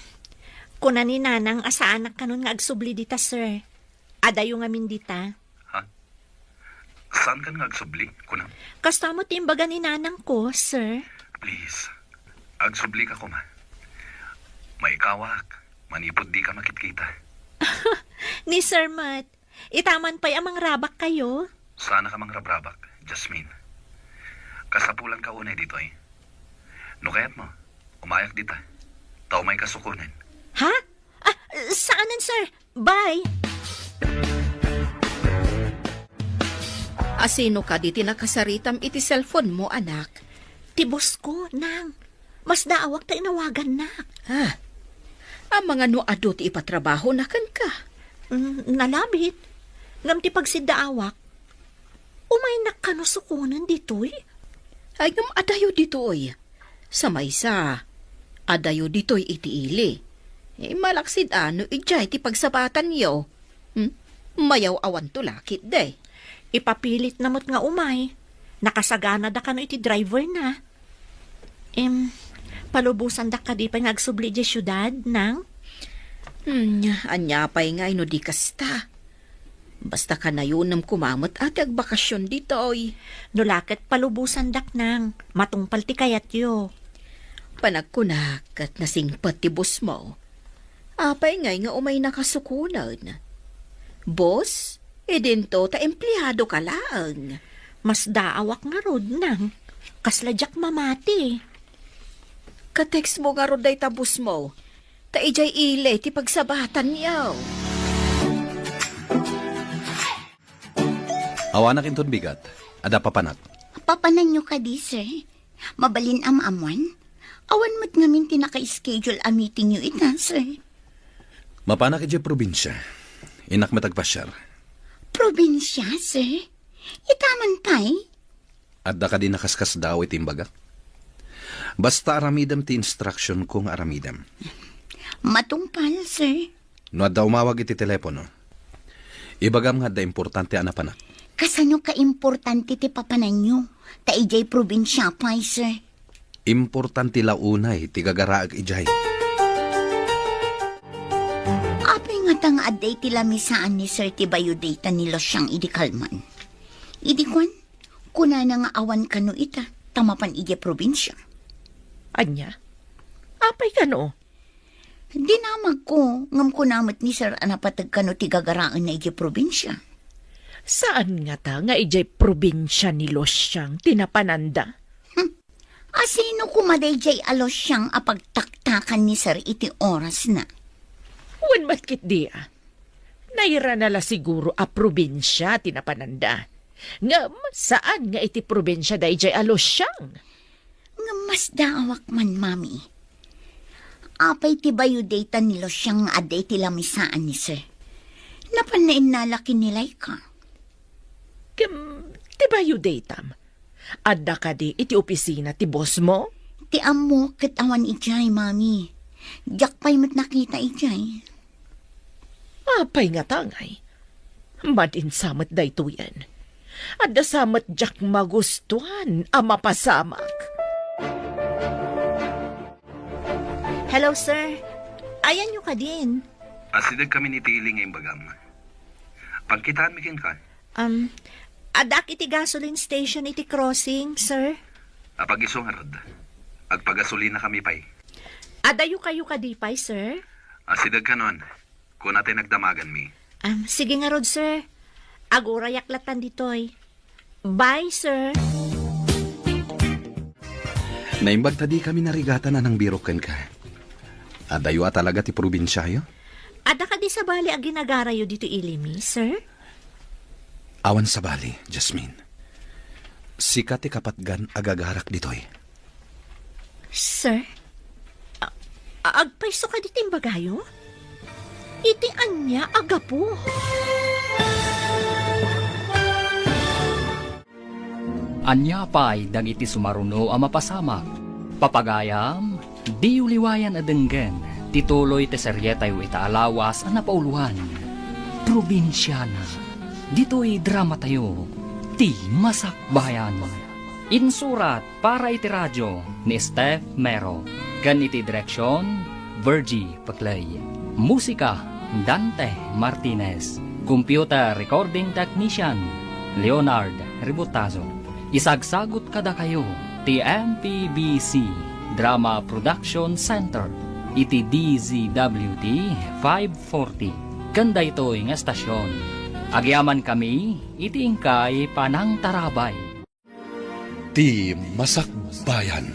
kuna ni Nanang a saanak kanon nga agsubli dita, sir. Adayo ngamin dita. Ha? Saan ka nga agsubli, kuna? Kasta met ti imbaga ni Nanang ko, sir. Please, agsubli ka koma. Maikawak, manipud di ka makitkita. Ni Sir Matt, itaman pay a mangrabak kayo? Saan ka mangrabrabak, Jasmine. Kasapulan ka unay ditoy. No kayat mo, umayak dita. Ta umay ka sukonen. Ha? Ah, saanen, sir. Bye. Asino kadi ti nakasaritam iti cellphone mo, anak? Ti boss ko, nang. Masdaawak ta inawagannak. Ah, amangan no adu ti ipatrabahona kenka? Mm, nalabit. Ngem ti pagsiddaawak, umaynak kano sukonen ditoy? Ay, ngem adayo ditoy. Sa maysa, adayo ditoy iti ili. Eh, malaksid a no idiay ti pagsabatanyo. Hmm? Mayaw-awanto lakit, de. Ipapilitna met nga umay. Nakasaganada kano iti driver na. Em, palubosandak kadi pay nga agsubli idiay siudad, nang? Hmm, ania pay ngay no di kasta? Basta kanayonem koma met a ti agbakasyon ditoy. No la ket palubosandak, nang, matungpal ti kayatyo. Panagkunak ket nasingpet ti boss mo. Apay ngay nga umaynaka sukonen? Boss, idinto ta empleado ka laeng. Masdaawak ngarud, nang. Kasla diak mamati. Ka-text mo ngarud dayta boss mo. Ta idiay ili ti pagsabatanyo. Awanak inton bigat. Adda papanak. Papananyo kadi, sir? Mabalin a maammoan? Awan met ngamin ti naka-schedule a meetingyo ita, sir. Mapanak idiay probinsia. Innak met agpasiar. Probinsia, sir? Itaman pay? Adda kadi nakaskasdaaw iti imbagak? Basta aramidem ti instruction ko nga aramidem. Matungpal, sir. No adda umawag iti telepono, ibagam nga adda importante a napanak. Kasano ka importante ti papananyo? Ta idiay probinsia pay, sir. Importante la unay ti gagaraek idiay. Apay ngata nga adda iti lamisaan ni sir ti biodata ni Luciang idi kalman? Idi kuan, kunana nga awan kano ita, ta mapan idiay probinsia. Ania? Apay kano? Dinamagko, ngem kuna met ni sir a napateg kano ti gagaraenna idiay probinsia. Saan ngata nga idiay probinsia ni Luciang ti napananda? Hmm. Asino koma daydiay a Luciang a pagtaktakan ni sir iti orasna? Wen met ketdi a. Nairana la siguro a probinsia ti napananda. Ngem saan nga iti probinsia daydiay a Luciang? Ngem masdaawak man, Mami. Apay ti biodata ni Luciang nga adda iti lamisaan ni sir? Napanna innala ken ni Laika. Kem, ti biodatam, adda kadi iti opisina ti boss mo? Ti ammo ket awan idiay, Mami. Diak pay met nakita idiay. Apay ngata ngay? Madi sa met daytoyen. Adda sa met diak magustuan a mapasamak. Hello, sir. Ayanyo kadin? Asideg kami ni Tili nga imbagam. Pagkitaanmi kenka. Um, addak iti gasoline station iti crossing, sir. Apag-isu ngarud. Agpagasolina kami pay. Adayo kayo kadi pay, sir? Asideg kanon. Kuna ti nagdamaganmi. Um, sige ngarud, sir. Agurayak latan ditoy. Bye, sir. Naimbag ta di kami narigatan a nangbirok kenka. Adayo a talaga ti probinsiayo? Adda kadi sabali a ginagarayo ditoy ilimi, sir? Awan sabali, Jasmine. Sika ti kapatgan a gagarak ditoy. Sir? A-, a-, agpayso kadi ti imbagayo? Iti ania a gapu? Ania pay dagiti sumaruno a mapasamak? Papagayam, diyo liwayan a denggen. Ti tuloy ti serietayo ita a lawas a napauluan, Probinsiana. Ditoy dramatayo, Ti Masakbayan. Insurat para iti radio ni Steph Mero, ken iti direksion, Virgie Peclay. Musika, Dante Martinez. Computer recording technician, Leonard Ributazo. Isagsagut kadakayo ti M P B C Drama Production Center iti D Z W T five forty. Ken daytoy nga estasion, agyamankami iti inkay panangtarabay. Ti Masakbayan.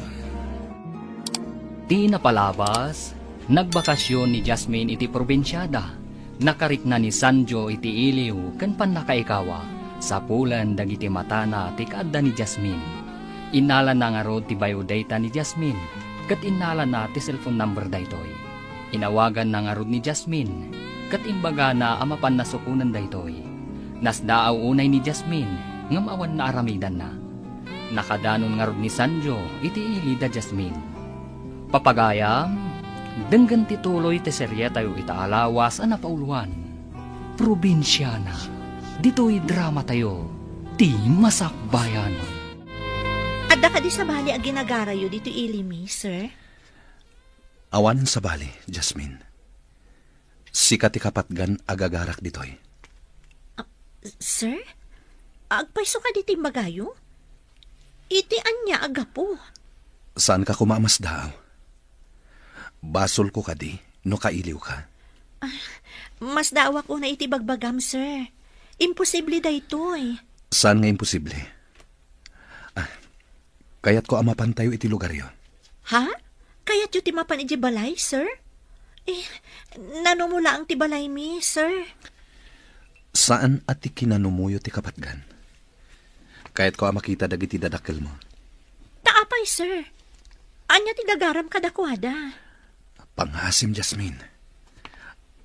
Ti napalabas, nagbakasyon ni Jasmine iti probinsiada. Nakarikna ni Sanjo iti iliw ken pannakaikawa, sapulen dagiti matana ti kaadda ni Jasmine. Innalana ngarud ti biodata ni Jasmine, ket innalana ti cellphone number daytoy. Inawaganna ngarud ni Jasmine, ket imbagana a mapanna sukonen daytoy. Nasdaaw unay ni Jasmine, ngem awan naaramidanna. Nakadanon ngarud ni Sanjo iti ili da Jasmine. Papagayam, denggen ti tuloy ti serietayo ita a lawas a napauluan, Probinsiana. Ditoy dramatayo, Ti Masakbayan. Adda kadi sabali a ginagarayo ditoy ili mi, sir? Awan sabali, Jasmine. Sika ti kapatgan a gagarak ditoy. Ah, sir? Agpayso kadi ti imbagayo? Iti ania a gapu? Saanka koma a masdaaw? Basolko kadi no kailiwka? Ah, masdaawak unay iti bagbagam, sir. Imposible daytoy. Saan nga imposible? Ah, kayatko a mapantayo iti lugaryo. Ha? Kayatyo ti mapan idiay balay, sir? Eh, nanumo laeng ti balaymi, sir. Saan a ti kinanumoyo ti kapatgan. Kayatko a makita dagiti dadakkelmo. Ta apay, sir? Ania ti gagaram kadakuada? Pangngaasim, Jasmine.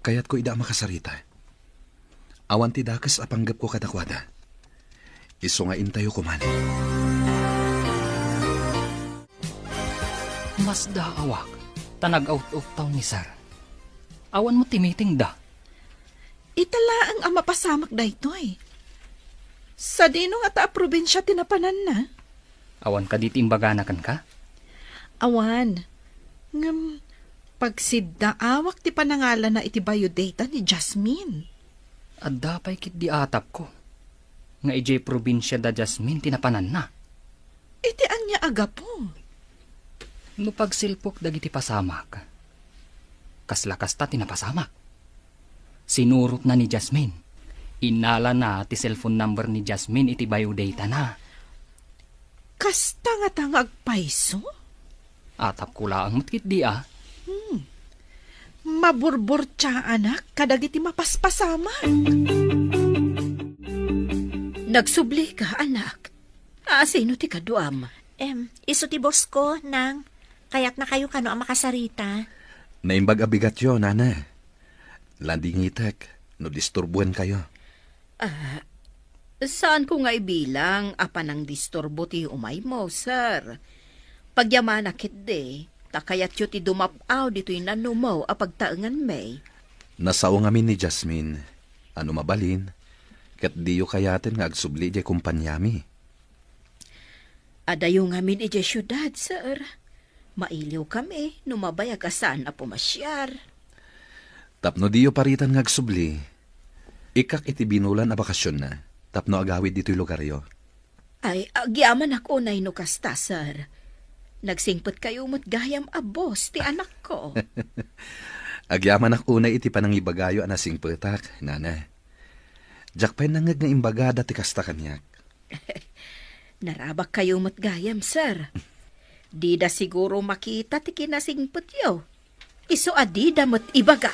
Kayatko ida a makasarita. Awan ti dakes a panggepko kadakuada. Isu nga intayo koman. Masdaawak, ta nag-out-of-town ni Sir. Awan met ti meeting da. Ita laeng a mapasamak daytoy. Sadino ngata a probinsia ti napananna? Awan kadi ti imbagana kenka? Awan. Ngem, pagsiddaawak ti panangalana iti biodata ni Jasmine. Adda pay ketdi atapko nga idiay probinsia da Jasmine ti napananna. Iti ania a gapu? No pagsilpok dagiti pasamak, kasla kasta ti napasamak. Sinurotna ni Jasmine. Innalana ti cellphone number ni Jasmine iti biodatana. Kasta ngata nga agpayso? Atapko laeng met ketdi a. Hmm. Maburburtiaanak kadagiti mapaspasamak. Nagsublika, anak. Asino ti kaduam? Em, isu ti boss ko, Nang. Kayatnakayo kano a makasarita? Naimbag a bigatyo, Nana. Landingitek no disturbuenkayo. Ah, saanko nga ibilang a panangdisturbo ti umaymo, sir. Pagyamanak ketdi, ta kayatyo ti dumap-aw ditoy nanumo a pagtaenganmi. Nasao ngamin ni Jasmine a no mabalin, ket diyo kayaten nga agsubli idiay kompaniami. Adayo ngamin idiay siudad, sir. Mailiwkami no mabayag a saan a pumasiar. Tapno diyo paritan nga agsubli, ikkak iti binulan a bakasionna tapno agawid ditoy lugaryo. Ay, agyamanak unay no kasta, sir. Nagsingpetkayo met gayam a boss ti anakko. Agyamanak unay iti panangibagayo a nasingpetak, Nana. Diak pay nangngeg nga imbagada ti kasta kaniak. Narabakkayo met gayam, sir. Dida siguro makita ti kinasingpetyo. Isu a dida met ibaga.